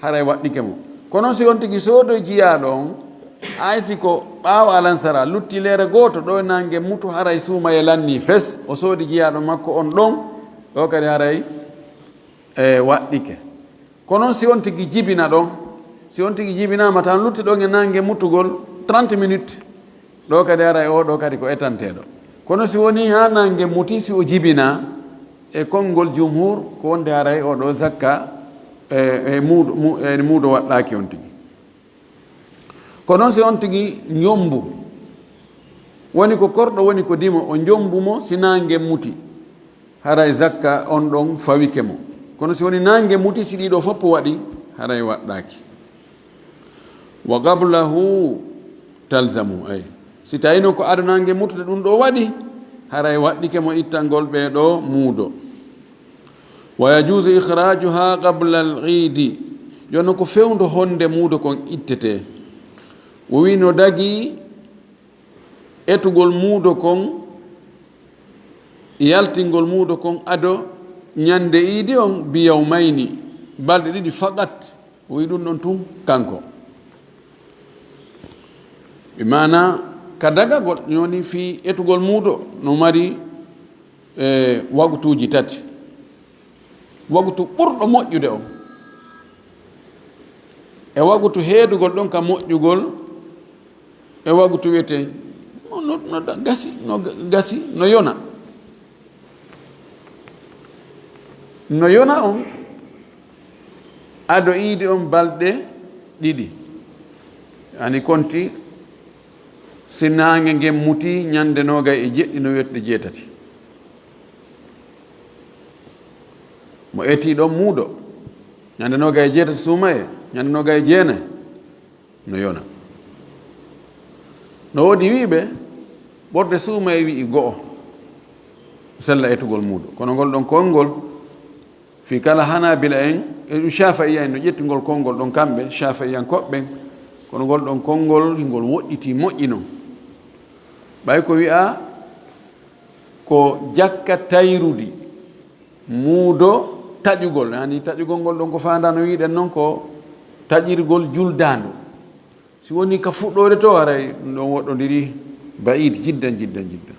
haray waɗɗike mo. Kono si on tigi soodoy jiyaaɗo on, hay si ko ɓaawo alansara, lutti leere gooto ɗo nange mutu, haray suumaye lanni fes, o soodi jiyaaɗo makko on ɗon, ɗo kadi haray, e, waɗɗike. Kono si on tigi jibina ɗon, si on tigi jibinaama tan lutti ɗon e nange mutugol trente minutes, ɗo kadi haray o ɗo kadi ko etanteeɗo. Kono si woni haa nange muti, si o jibina, e konngol jumhur, ko wonde haray o ɗo zakka, e, e muudo, mu-, e muudo waɗɗaaki on tigi. Ko noon si on tigi njommbu, woni ko korɗo, woni ko dimo, o njommbu mo si naange muti, haray zakka on ɗon fawike mo. Kono si woni naange muti, si ɗiɗo fof waɗi, haray waɗɗaaki. Wa qablahu talzamu, ay. Si tawi noon ko ado naange mutude ɗum ɗo waɗi, haray waɗɗike mo ittangol ɓee ɗo muudo. Wa yajuuzu ikhraajuha qabla al iidi. Jooni noon ko fewndo honde muudo kon ittete. O wi no dagi etugol muudo kon, yaltingol muudo kon ado ñande iidi on bi yawmayni, balɗe ɗiɗi faqat. O wi ɗum ɗon tun kanko. Bi maana ka dagagol, jooni fii etugol muudo no mari, e, waqtuuji tati. Waqtu ɓurɗo moƴƴude on, e waqtu heedugol ɗon ka moƴƴugol, e waqtu wiyetee no, no, no da-, gasi, no ga-, gasi, no yona. No yona on, ado iidi on balɗe ɗiɗi. Ani konti, si naange ngen muti ñande noogay e jeɗɗi no wiyetee jeetati. Mo etii ɗon muudo, ñande noogay e jeetati suumayee, ñande noogay e jeenay, no yona. No woodi wi'ɓe, ɓorde suumayee wi'i go'o, sella etugol muudo. Kono ngol ɗon konngol, fii kala Hanaabila en, e ɗum Shaafi'iya en no ƴetti ngol konngol ɗon kamɓe, Shaafi'iyankoɓe ɓen, kono ngol ɗon konngol, hingol woɗɗitii moƴƴi non. Ɓay ko wi'a, ko jakka tayrudi, muudo taƴugol, yani taƴugol ngol ɗon ko faandaano wi'uɗen non ko taƴirgol juldaandu. Si woni ka fuɗɗoode to, haray ɗum ɗon woɗɗondiri ba'iid jiddan, jiddan, jiddan.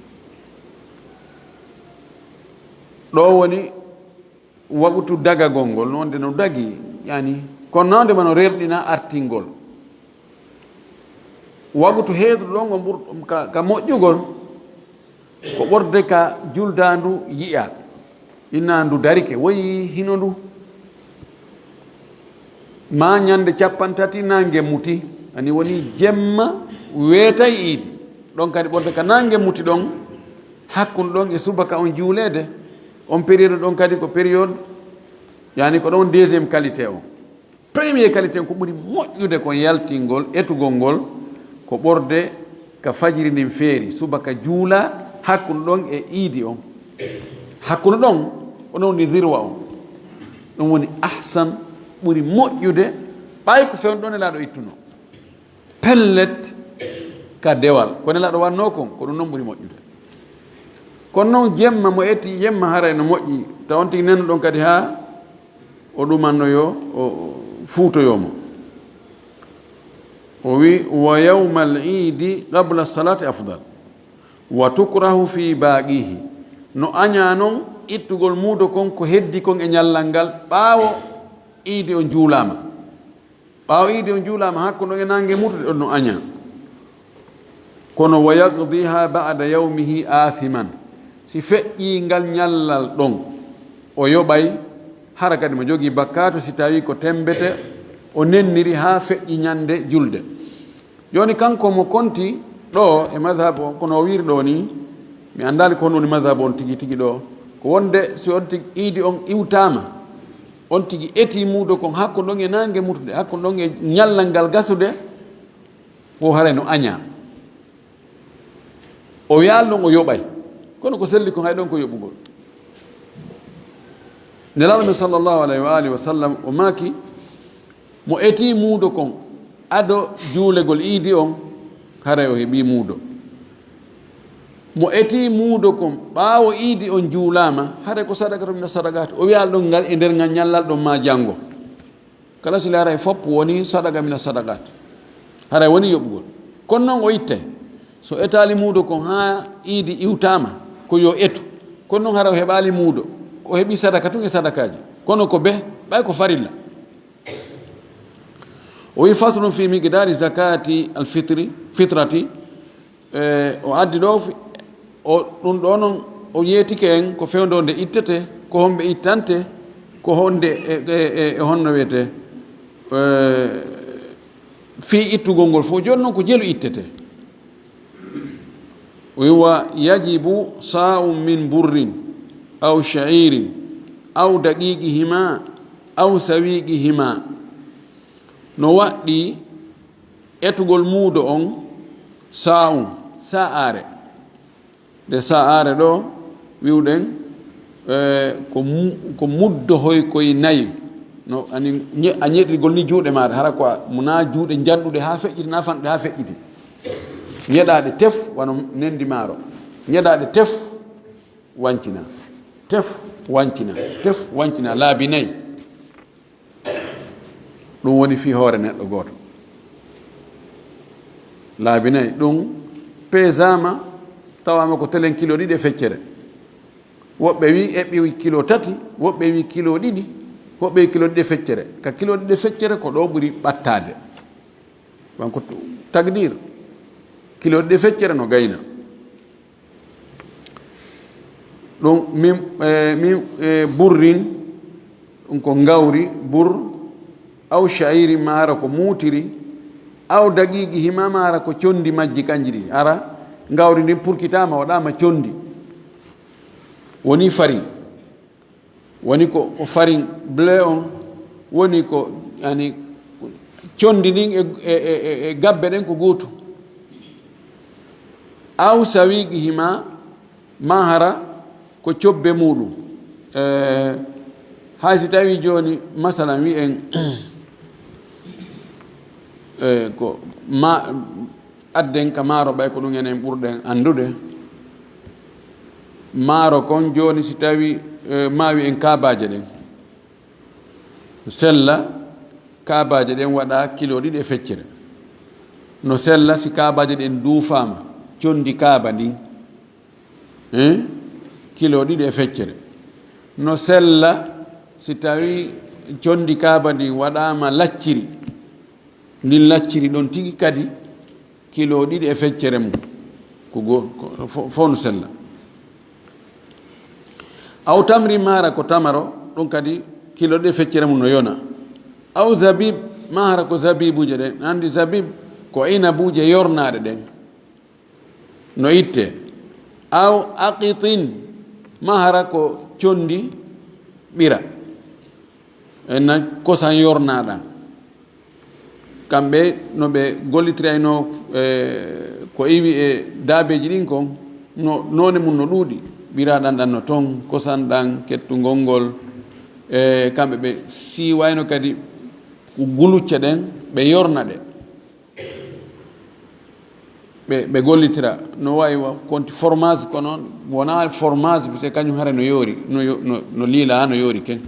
Ɗo woni waqtu dagagol ngol, non de no dagi, yani, kono non de mano rerɗina artingol. Waqtu heeduɗo ɗon on ɓur-, ka, ka moƴƴugol, ko ɓorde ka juldaandu yi'a. Inna ndu darike, woyi hino ndu. Ma ñande cappanɗe tati naange muti, ani woni jemma weetay iidi. Ɗon kadi ɓorde ka naange muti ɗon, hakkunde ɗon e subaka on juuleede, on période ɗon kadi ko période, yani ko ɗon deuxième qualité on. Premier qualité on ko ɓuri moƴƴude kon yaltingol, etugol ngol, ko ɓorde ka fajiri ndin feeri, subaka juula hakkunde ɗon e iidi on. Hakkunde ɗon, ko ɗon woni zirwa on. Ɗum woni ahsan, ɓuri moƴƴude, ɓay ko fewndo ɗon Nelaaɗo ittuno. Pellet ka dewal. Ko Nelaaɗo wanno kon, ko ɗum non ɓuri moƴƴude. Kono non jemma mo etii, jemma haray no moƴƴi. Taw on tigi neno ɗon kadi haa o ɗumanno yo, o, o fuutoyo mo. O wi, "Wa yawmal iidi qabla salati afdal. Wa tukrahu fi baaqihi." No añaa non ittugol muudo kon ko heddi kon e ñallal ngal ɓaawo iidi on juulaama. Ɓaawo iidi on juulaama hakkunde on e naange mutude ɗon no añaa. Kono wa yaqdiha ba'da yawmihi aathiman. Si feƴƴii ngal ñallal ɗon, o yoɓay, hara kadi mo jogii bakkaatu si tawii ko tembete o nenniri haa feƴƴi ñande julde. Jooni kanko mo konti ɗo e madhab o, kono o wiiri ɗo ni, mi anndaali ko honɗum woni madhab on tigi tigi ɗo. Ko wonde si on tigi iidi on iwtaama, on tigi etii muudo kon hakkunde on e naange mutude, hakkunde on e ñallal ngal gasude, ko haray no añaa. O wiyaali ɗon o yoɓay. Kono ko selli kon hay ɗon ko yoɓugol. Nelaaɗo men sallallahu alayhi wa alihi wa sallam o maaki, mo etii muudo kon ado juulegol iidi on, haray o heɓii muudo. Mo etii muudo kon ɓaawo iidi on juulaama, haray ko sadaqatun mina sadaqaat. O wiyaali ɗon ngal e nder ngal ñallal ɗon maa janngo. Kala si laaray fof woni sadaqa mina sadaqaat. Haray woni yoɓugol. Kono non o ittay. So etaali muudo kon haa iidi iwtaama, ko yo etu. Kono non hara o heɓaali muudo. O heɓii sadaka tun e sadakaaji. Kono ko be, ɓay ko farilla. O wi, "Faslun fi miqdaari zakaati al-fitri, fitrati." E, o addi ɗo fi-, o, ɗum ɗo non, o yeetike en ko fewndo nde ittete, ko homɓe ittante, ko honde e, e, e, e honno wiyete, e, Fii ittugol ngol fof, jooni noon ko jelu ittete. O wi wa yajibu sa'un min burrin aw sha'irin aw daqiqihima aw sawiqihima. No waɗɗii etugol muudo on sa'un, sa'aare. Nde sa'aare ɗo, wi'uɗen, eh, ko mu-, ko muddo hoy koy nayi. No, ani, ñe-, a ñeɗirgol ni juuɗe maaɗa, hara ko a, mo na juuɗe njanɗuɗe haa feƴƴiti, na fanɗuɗe haa feƴƴiti. Ñeɗaaɗe tef, wano nendi maaro. Ñeɗaaɗe tef, wancina. Tef, wancina. Tef, wancina. Laabi nayi. Ɗum woni fii hoore neɗɗo gooto. Laabi nayi, ɗum peesaama, tawaama ko telen kilo ɗiɗi e feccere. Woɓɓe wi eɓɓi kilo tati, woɓɓe wi kilo ɗiɗi, woɓɓe wi kilo ɗiɗi e feccere. Ka kilo ɗiɗi e feccere ko ɗo ɓuri ɓattaade. Wan ko tu-, takdir. Kilo ɗiɗi e feccere no gayna. Ɗum min, eh, min, eh, burrin, ɗum ko ngawri, bur, aw sha'iri, ma hara ko muutiri, aw daqiqihima, ma hara ko condi majji kanji ɗi. Hara ngawri ndin purkitaama, waɗaama condi. Woni fari. Woni ko, ko farin blé on, woni ko, yani, condi ndin e, e, e, e, e gabbe ɗen ko gootu. Aw sawiqihima, ma hara ko cobbe muɗum. Eh, hay si tawi jooni, masalan, wi'en, eh, ko ma, adden ka maaro, ɓay ko ɗum enen ɓurɗen anndude. Maaro kon jooni, si tawi, eh, maawi en kaabaaje ɗen, sella kaabaaje ɗen waɗa kilo ɗiɗi e feccere. No sella si kaabaaje ɗen duufaama, condi kaaba ndin, eh, kilo ɗiɗi e feccere. No sella si tawi condi kaaba ndin waɗaama lacciri, ndin lacciri ɗon tigi kadi kilo ɗiɗi e feccere mum. Ko go-, ko fo-, fof no sella. Aw tamri, ma hara ko tamaro, ɗum kadi kilo ɗiɗi e feccere mum no yona. Aw zabib, ma hara ko zabibuuje ɗen. Anndi zabib ko inabuuje yornaaɗe ɗen. No itte. Aw aqitin, ma hara ko condi ɓira. En na kosan yornaaɗan. Kamɓe no ɓe gollitirayno, eh, ko iwi e daabeeji ɗin kon, no, noone mum no ɗuuɗi. Ɓiraaɗan ɗan no ton, kosan ɗan, kettungol ngol. Eh, kamɓe ɓe siiwayno kadi ko gulucce ɗen, ɓe yorna ɗe. Ɓe, ɓe gollitira. No waawi wa-, konti fromage, kono wonaa fromage, parce que kañum hara no yoori, no yo-, no, no liila, no yoori ken.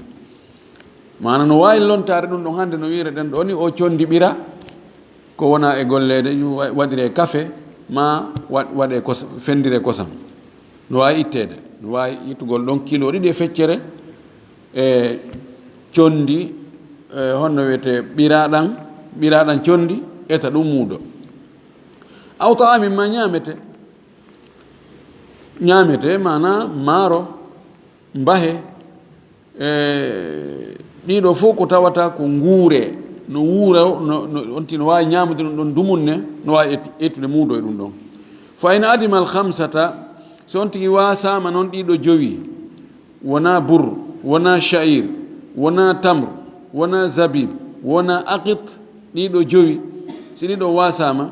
Maana no waawi lontaade ɗum ɗon hannde no wi'irɗen ɗoo ni, o condi ɓira, ko wona e golleede, wa-, waɗire kafe, ma wa-, waɗe kos-, fendire kosam. No waawi itteede, no waawi ittugol ɗon kilo ɗiɗi e feccere, e condi, e honno wiyetee, ɓiraaɗan, ɓiraaɗan condi, eta ɗum muudo. Aw ta'amin, ma ñaamete. Ñaamete, maana maaro, mbahe, e ɗiɗo fof ko tawata ko nguure, no wuura, no, no, on tigi no waawi ñaamude ɗum ɗon dumunne, no waawi et-, ettude muudo e ɗum ɗon. Fa in adima al khamsata, so on tigi waasaama noon ɗiɗo jowi, wonaa bur, wonaa sha'ir, wonaa tamr, wonaa zabib, wonaa aqit, ɗiɗo jowi, si ɗiɗo waasaama,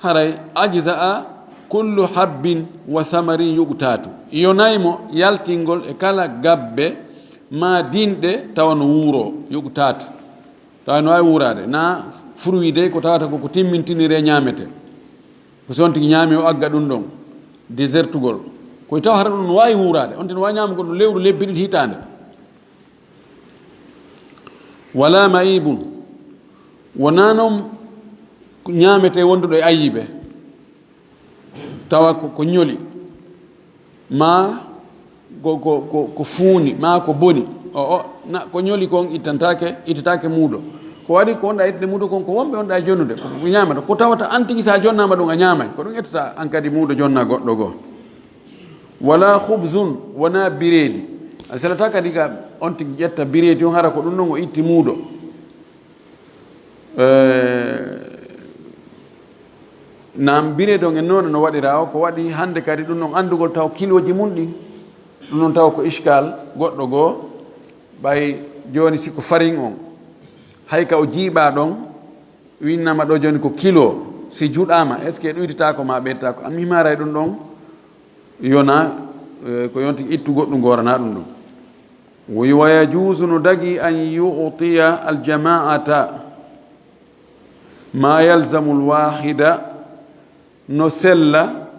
haray ajza'a kullu habbin wa thamarin yuqtatu. Yonay mo yaltingol e kala gabbe ma dinɗe tawa no wuuro, yuqtatu. Tawa no waawi wuuraade. Na fruit dey ko tawata ko, ko timmintinire ñaamete. Ko si on tigi ñaami o agga ɗum ɗon, désertugol. Ko tawa hara ɗum no waawi wuuraade. On tigi no waawi ñaamugol ɗum lewru, lebbi ɗiɗi, hitaande. Wala ma'ibun. Wonaa noon ñaametee wonduɗo e ayibe, tawa ko, ko ñoli, maa ko, ko, ko, ko fuuni, maa ko boni. O, o, na, ko ñoli kon ittantaake, ittataake muudo. Ko waɗi ko wonɗaa ittude muudo kon, ko wonɓe wonɗaa jonnude, ko, ko ñaamata. Ko tawata an tigi, so a jonnaama ɗum, a ñaamay. Ko ɗum ettata an kadi muudo, jonnaa goɗɗo goo. Wala khubzun, wonaa bireedi. A selataa kadi ka on tigi ƴetta bireedi on, hara ko ɗum ɗon o itti muudo. E, Naam, biredon e noone no waɗiraa o, ko waɗi hannde kadi ɗum ɗon anndugol taw kilooji mum ɗin, ɗum ɗon taw ko iskal goɗɗo goo. Ɓay jooni si ko farin on, hay ka o jiiɓaa ɗon, winnama ɗo jooni ko kilo, si juɗaama, est-ce que ɗuyditaako ma ɓeyditaako? An mi maaray ɗum ɗon, yona, eh, ko yonti ittu goɗɗum gooranaa ɗum ɗon. Wo-, wa yajuuzu, no dagi, an yu'tiya al-jamaa'ata ma yalzamu al-waahida, no sella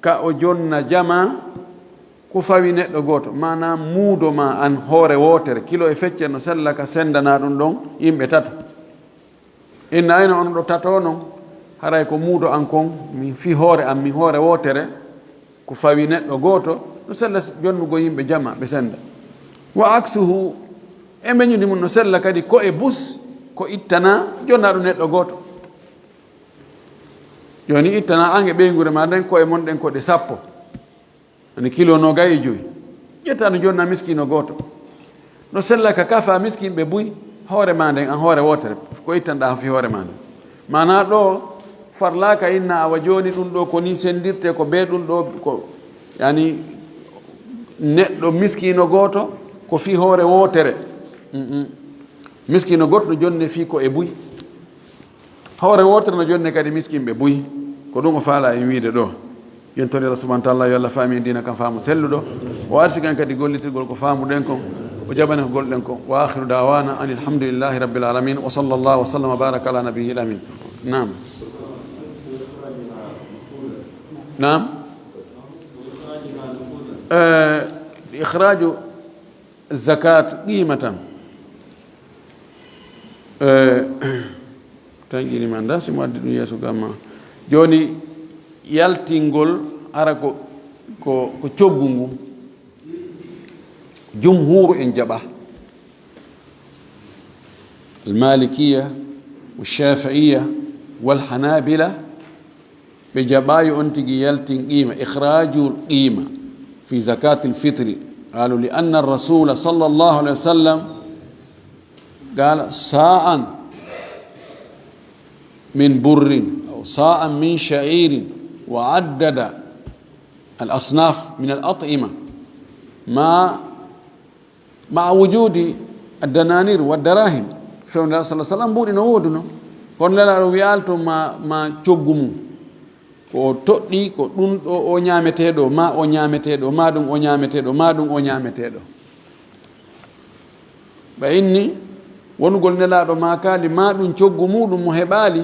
ka o jonna jamaa ko fawi neɗɗo gooto, maanaa muudo ma an hoore wootere, kilo e feccere, no sella ka sendana ɗum ɗon yimɓe tato. Inna ayno on ɗo tato non, haray ko muudo an kon, mi fii hoore an, mi hoore wootere, ko fawi neɗɗo gooto, no sella jonnugo yimɓe jamaa ɓe senda. Wa aksuhu, e meññude mum no sella kadi ko e bus, ko ittana jonna ɗum neɗɗo gooto. Jooni ittana an e ɓeynguure ma nden, ko'e mon ɗen ko ɗe sappo. Ani kilo noogay e jowi. Ƴetta no jonna miskiino gooto. No sella ka kafa miskinɓe buy, hoore ma nden, an hoore wootere, ko ittanɗaa fii hoore ma nden. Maanaa ɗo farlaaka inna awa jooni ɗum ɗo ko ni sendirte, ko bee ɗum ɗo, ko, yani, neɗɗo miskiino gooto, ko fii hoore wootere. Mm-mm. Miskiino gooto no jonne fii ko e buy. Hoore wootere no jonne kadi miskinɓe buy. Ko ɗum o faala en wiide ɗo. Yen tori Allah subhanahu wa ta'ala, yo Allah faami en diina kan faamu selluɗo. O arsuki en kadi gollitirgol ko faamuɗen kon, o jaɓani ko golɗen kon. Wa akhiru da'wana anil hamdulillahi rabbil alamin. Wa sallallahu wa sallama wa baraka ala nabiyyil amin. Naam. Naam. Eh, ikhraju zakat qimatan. Eh, tan ƴiiri ma nda, si mo addi ɗum yeeso gamma. Jooni, yaltingol ara ko, ko, ko coggu ngu. Jumhuuru en jaɓa. Al-Malikiya, wa Shafi'iya, wal Hanabila, ɓe jaɓaayi on tigi yaltin qiima, ikhrajul qiima fi zakatil fitri. Qalu li anna ar-rasula sallallahu alayhi wa sallam qala sa'an min burrin aw sa'an min sha'irin wa addada al-asnaf min al-at'ima ma ma'a wujudi ad-dananir wa darahim. Fewndo sallallahu alaihi wasallam mbuuɗi no wooduno. Kono Nelaaɗo wi'aali to ma, ma coggu mum. Ko o toɗɗi, ko ɗum ɗo o ñaameteeɗo, ma o ñaameteeɗo, ma ɗum o ñaameteeɗo, ma ɗum o ñaameteeɗo. Ɓe inni wonugol Nelaaɗo maakaali, ma ɗum coggu muɗum mo heɓaali,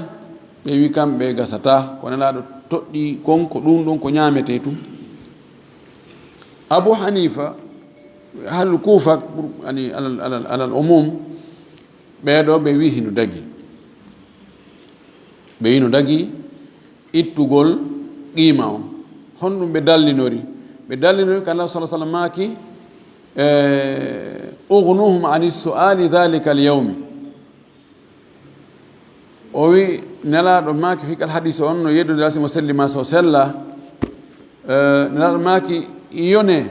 ɓe wi kamɓe gasata. Ko Nelaaɗo toɗɗi kon, ko ɗum ɗum ko ñaametee tun. Abu Hanifa, ahlu Kufa, ani alal, alal, alal umum, ɓeeɗo ɓe wi hino dagi. Ɓe wi no dagi ittugol qiima on. Honɗum ɓe dallinori? Ɓe dallinori ka Allah sallallahu alaihi wasallam maaki, eh, "Ughnuhum ani su'ali dhalika al-yawmi." O wi Nelaaɗo maaki fi kal hadis on no yeddondira si mo selli ma so sella. Eh, Nelaaɗo maaki, yone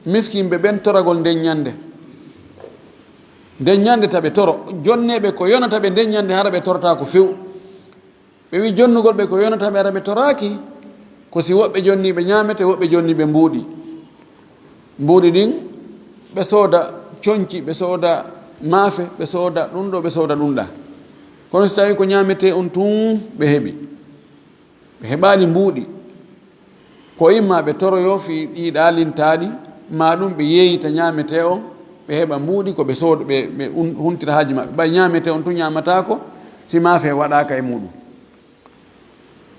miskinɓe ɓen toragol nden ñande. Nden ñande taɓe toro. Jonneeɓe ko yonata ɓe nden ñande hara ɓe torata ko few. Ɓe wi jonnugol ɓe ko yonata ɓe hara ɓe toraaki. Ko si woɓɓe jonni ɓe ñaamete, woɓɓe jonni ɓe mbuuɗi. Mbuuɗi ɗin, ɓe sooda conci, ɓe sooda maafe, ɓe sooda ɗum ɗo, ɓe sooda ɗum ɗa. Kono si tawi ko ñaametee on tun ɓe heɓi, ɓe heɓaali mbuuɗi, ko imma ɓe toroyo fii ɗi ɗaalintaaɗi, maa ɗum ɓe yeeyita ñaametee on, ɓe heɓa mbuuɗi ko ɓe sooda, ɓe, ɓe un-, huntira haaji maɓɓe. Ɓay ñaametee on tun ñaamataako, si maafe waɗaaka e muɗum.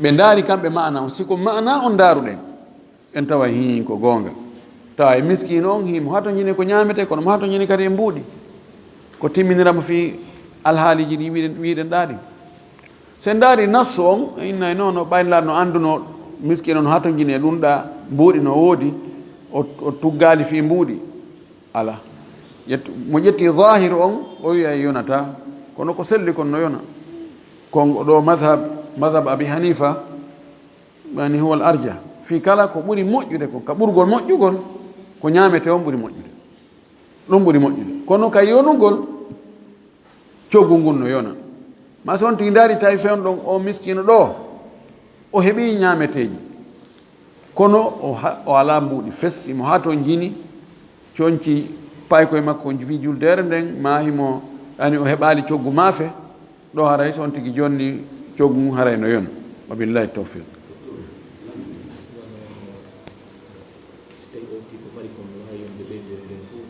Ɓe ndaari kamɓe ma'ana on. Si ko ma'ana on ndaaruɗen, en tawa hii ko goonga. Tawa e miskiino on, hii mo hatonjini ko ñaametee, kono mo hatonjini kadi e mbuuɗi. Ko timminira mo fii alhaaliiji ɗi wiɗen, wiɗen ɗaa ɗin. So en ndaari nassu on, inna e noono, ɓay Nelaaɗo no anduno miskiino on hatonjini e ɗum ɗaa, mbuuɗi no woodi, o, o tuggaali fii mbuuɗi. Ala. Ƴettu, mo ƴetti zaahiru on, o wi'a yonata. Kono ko selli kon no yona. Kon ɗo madhab, madhab Abi Hanifa, yani huwal arja. Fii kala ko ɓuri moƴƴude kon, ka ɓurgol moƴƴugol, ko ñaametee on ɓuri moƴƴude. Ɗum ɓuri moƴƴude. Kono ka yonugol, coggu ngun no yona. Ma so on tigi ndaari tawi fewndo ɗon o miskiino ɗo, O heɓi ñaameteeji, kono o ha-, o alaa mbuuɗi fes, imo haa toon jini, coñci paykoye makko, o fii juldeere nden, maa himo, ani o heɓaali coggu maafe, ɗo haray so on tigi jonni coggu ngun haray no yona. Wa billahi tawfiq. Si tawi o ko mari kon no waawi yonde ɓeynguure nden fof,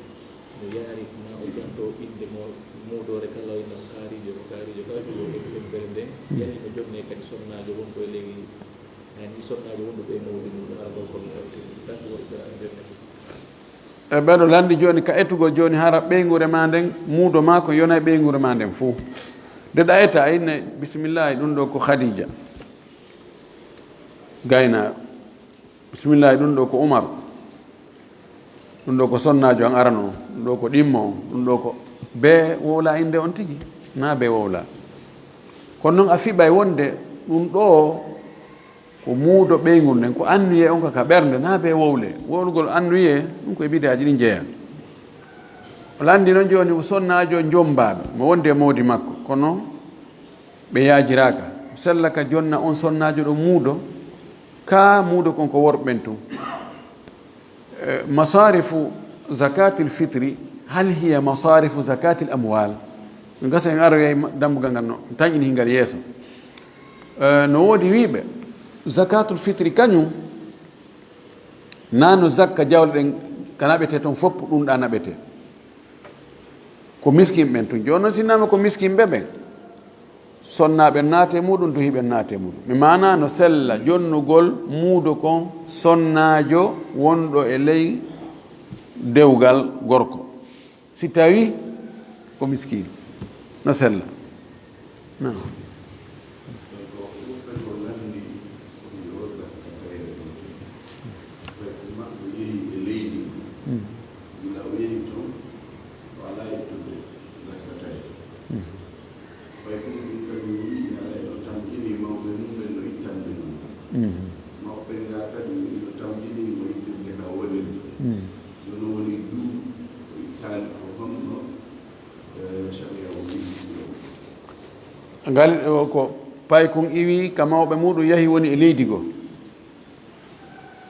no yaari ma o janto innde mo muudoore kala, o inna ko kaarijo, ko kaarijo, kala ko woni e ɓeynguure nden, yani no jonne kadi sonnaajo wonko e leydi, yani sonnaajo wonduɗo e mawdi mum, hara gol kon no hewti, tan ko waɗi jonne. E ɓeɗo lanndi jooni ka etugol jooni hara ɓeynguure ma nden, muudo ma ko yona e ɓeynguure ma nden fof. Nde ɗa eta a inne, bisimillahi, ɗum ɗo ko Khadija. Gaynaaɗo. Bisimillahi, ɗum ɗo ko Umar. Ɗum ɗo ko sonnaajo an arano on. Ɗum ɗo ko ɗimmo on. Ɗum ɗo ko bee wowla innde on tigi. Na bee wowla. Kono noon a fiɓay wonde ɗum ɗo ko muudo ɓeynguure nden, ko annuyee on ka, ka ɓernde, na bee wowle. Wowlugol annuyee, ɗum ko e bidaaji ɗin jeyaa. O lanndi noon jooni ko sonnaajo jommbaaɗo, mo wondi e moodi makko. Kono ɓe yaajiraaka. Sella ka jonna on sonnaajo ɗo muudo, ka muudo kon ko worɓe ɓen tun. Eh, masarifu zakatil fitri, hal hiya masarifu zakatil amwal? Gasa en aroyay ma-, dambugal ngal no, taƴini ngal yeeso. Eh, no woodi wiiɓe, zakatul fitri kañum, na no zakka jawle ɗen ka naɓetee ton fof, ɗum ɗa naɓetee. Ko miskin ɓen tun. Jooni noon, si naama ko miskin ɓe ɓen, sonnaaɓe naate muɗum, duhiiɓe naate muɗum. Mi maana no sella jonnugol muudo kon sonnaajo wonɗo e ley dewgal gorko. Si tawi ko miskin, no sella. Naam. Gila o yehi toon, o alaa ittude zakka tawi. Ɓay ko ɗum kañum wi'i, haray no tamƴini mawɓe mum ɓen no ittande ɗum. Mawɓe ɓen gaa kadi no tamƴini mo ittirde ka wonirde. Jooni woni du o ittaali ko honno, eh, sharia o wi'i ɗum. Ngal, o ko paykun iwi ka mawɓe muɗum yahi woni e leydi goo.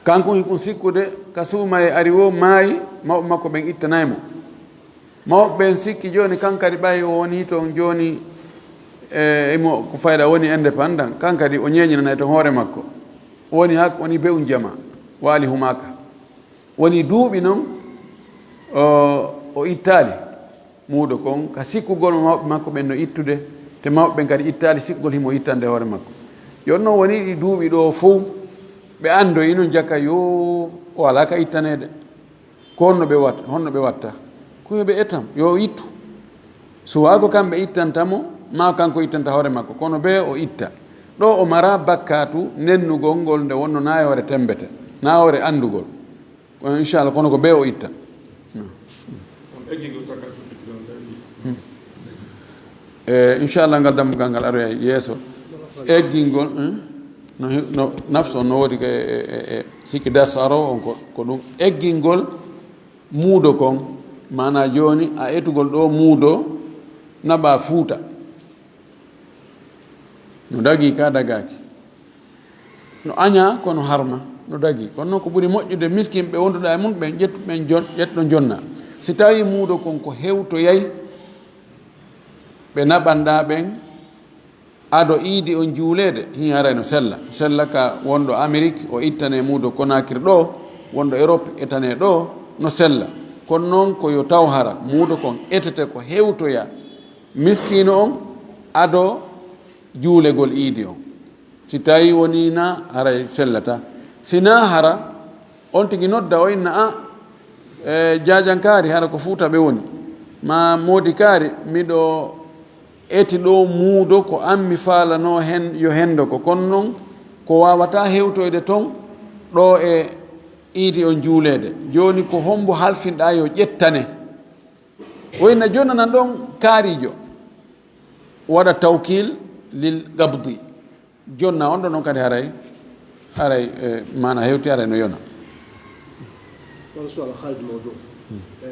Kanko hikun sikkude ka suumaye ari woo maayi, mawɓe makko ɓen ittanay mo. Mawɓe ɓen sikki jooni kan kadi ɓay o woni toon jooni, e, imo ko fayda woni indépendant, kan kadi o ñeeñinanay toon hoore makko. O woni hak, woni be'un jama, waali humaaka. Woni duuɓi noon, o, o ittaali. Muudo kon, ka sikkugol mo mawɓe makko ɓen no ittude, te mawɓe ɓen kadi ittaali sikkugol himo ittande hoore makko. Jooni noon woni ɗi duuɓi ɗo fow, ɓe anndoyi noon jaka yo o alaa ka ittaneede. Ko honno ɓe wat-, honno ɓe watta? Ko yo ɓe etam, yo o ittu. Suwaa ko kamɓe ittanta mo, maa kanko ittanta hoore makko, kono bee o itta. Ɗo o mara bakkaatu nennugol ngol nde wonno naa e hoore temmbete, naa hoore anndugol. Kono inchallah, kono ko bee o itta. On eggingol zakatul fitri on sadi. E inchallah, ngal dambugal ngal aroya yeeso. Eggingol, hmm? No he-, no nafsu on no woodi ko e, e, e, e sikki darsu arowo on ko, ko ɗum eggingol muudo kon. Maanaa jooni a etugol ɗo muudo naɓa Fuuta. No dagii ka dagaaki. No añaa, kono harma, no dagii. Kono noon ko ɓuri moƴƴude, miskin ɓe wonduɗa e mum, ɓen ƴettu, ɓen jon-, ƴetto jonna. Si tawii muudo kon ko hewtoyay, ɓe naɓanɗa ɓen ado iidi on juuleede, hin haray no sella. Sella ka wonɗo Amerik, o ittane muudo Konakiri ɗo, wonɗo Erop etane ɗo, no sella. Kono noon ko yo taw hara, muudo kon etete ko hewtoya miskiino on ado juulegol iidi on. Si tawi woni na, haray sellata. Si na hara, on tigi nodda o inna, "A, e, Jaajankaari, hara ko Fuuta ɓe woni. Ma Moodi Kaari, miɗo eti ɗo muudo ko an mi faalano hen, yo hendo ko. Kono noon, ko waawata hewtoyde toon ɗo e iidi on juuleede. Jooni ko hombo halfinɗa yo ƴettane?" O inna jonnanan ɗon kaarijo, waɗa tawkil lil gabdi. Jonna on ɗon noon kadi haray, haray, e, maana hewti haray no yona. Kono suwal haaldi mawɗo. Hmm. E,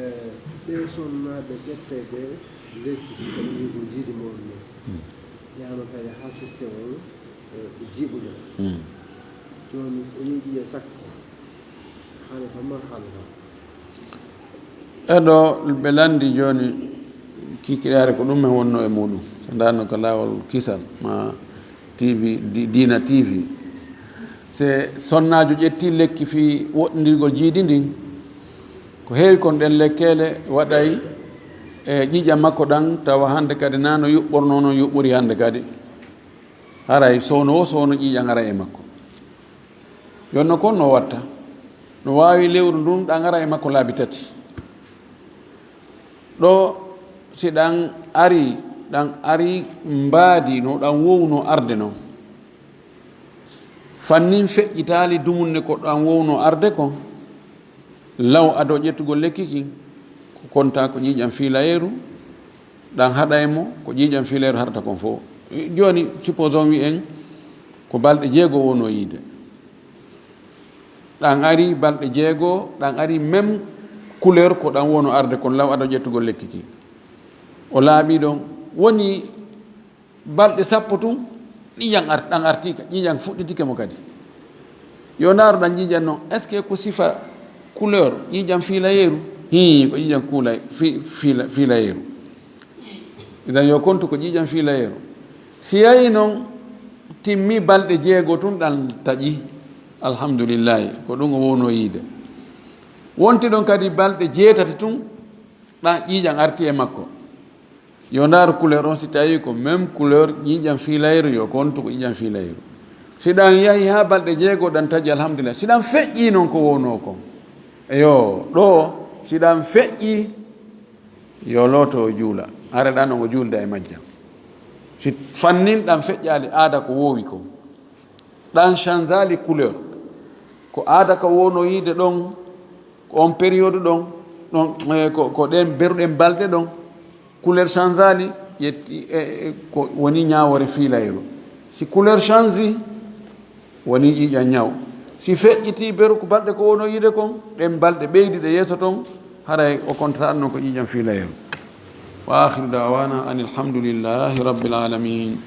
ɓe sonnaaɓe ƴettay ɓe lekki ko yiɗi ko jiidi mawɗo mum. Hmm. Yaama kadi haa système on, e, ɓe jiiɓude. Hmm. Jooni o yiɗi e sakko. Haala kam ma haala kam. Eɗo ɓe lanndi jooni kikiɗaare ko ɗum en wonno e muɗum. So ndaarno ko laawol kisal ma T V, di-, diina T V. Se sonnaajo ƴetti lekki fii woɗɗindirgol jiidi ndin, ko heewi kon ɗen lekkeele waɗay e ƴiiƴam makko ɗan, tawa hannde kadi naa no yuɓɓornoo non yuɓɓori hannde kadi. Haray sowno wo sowno ƴiiƴam ara e makko. Yonno kon no watta. No waawi lewru ndun ɗan ara e makko laabi tati. Ɗo si ɗan ari, ɗan ari mbaadi no ɗan wowno arde non. Fannin feƴƴitaali dumunne ko ɗan wowno arde kon. Law ado ƴettugol lekki kin, ko konta ko ƴiiƴam fiilayeeru, ɗan haɗa e mo, ko ƴiiƴam fiilayeeru haɗata kon fof. Jooni, supposons wi'en ko balɗe jeego wonno yiide. Ɗan ari balɗe jeego, ɗan ari même couleur ko ɗan wonno arde kon law ado ƴettugol lekki kin. O laaɓi ɗon, woni balɗe sappo tun, ƴiiƴam ar-, ɗan artiika, ƴiiƴam fuɗɗitike mo kadi. Yo ndaaru ɗan ƴiiƴam non, est-ce que ko sifa couleur ƴiiƴam fiilayeeru? Hii, ko ƴiiƴam kuulay-, fi-, fiila-, fiilayeeru. Idan yo kontu ko ƴiiƴam fiilayeeru. Si yahi non, timmi balɗe jeego tun ɗan taƴi. Alhamdulillahi, ko ɗum o wowno yiide. Wonti ɗon kadi balɗe jeetati tun, ɗan ƴiiƴam arti e makko. Yo ndaaru couleur on, si tawi ko même couleur ƴiiƴam fiilayru, yo kontu ko ƴiiƴam fiilayru. Si ɗan yahi haa balɗe jeego, ɗan taƴi, alhamdulillah. Si ɗan feƴƴi non ko wowno kon. Eyo, ɗo, si ɗan feƴƴi, yo looto o juula. Hara ɗan on o juulda e majjam. Si fannin ɗan feƴƴaali aada ko wowi kon. Ɗan changeali couleur. Ko aada ka wowno yiide ɗon, ko on période ɗon, ɗon, eh, ko, ko ɗen beruɗen balɗe ɗon, couleur changeali, ƴetti, eh, eh, ko woni ñaawoore fiilayru. Si couleur change, woni ƴiiƴam ñaw. Si feƴƴiti beru ko balɗe ko wowno yiide kon, ɗen balɗe ɓeydiɗe yeeso ton, haray o kontataa non ko ƴiiƴam fiilayru. Wa akhiru da'wana anil hamdulillahi rabbil alamin.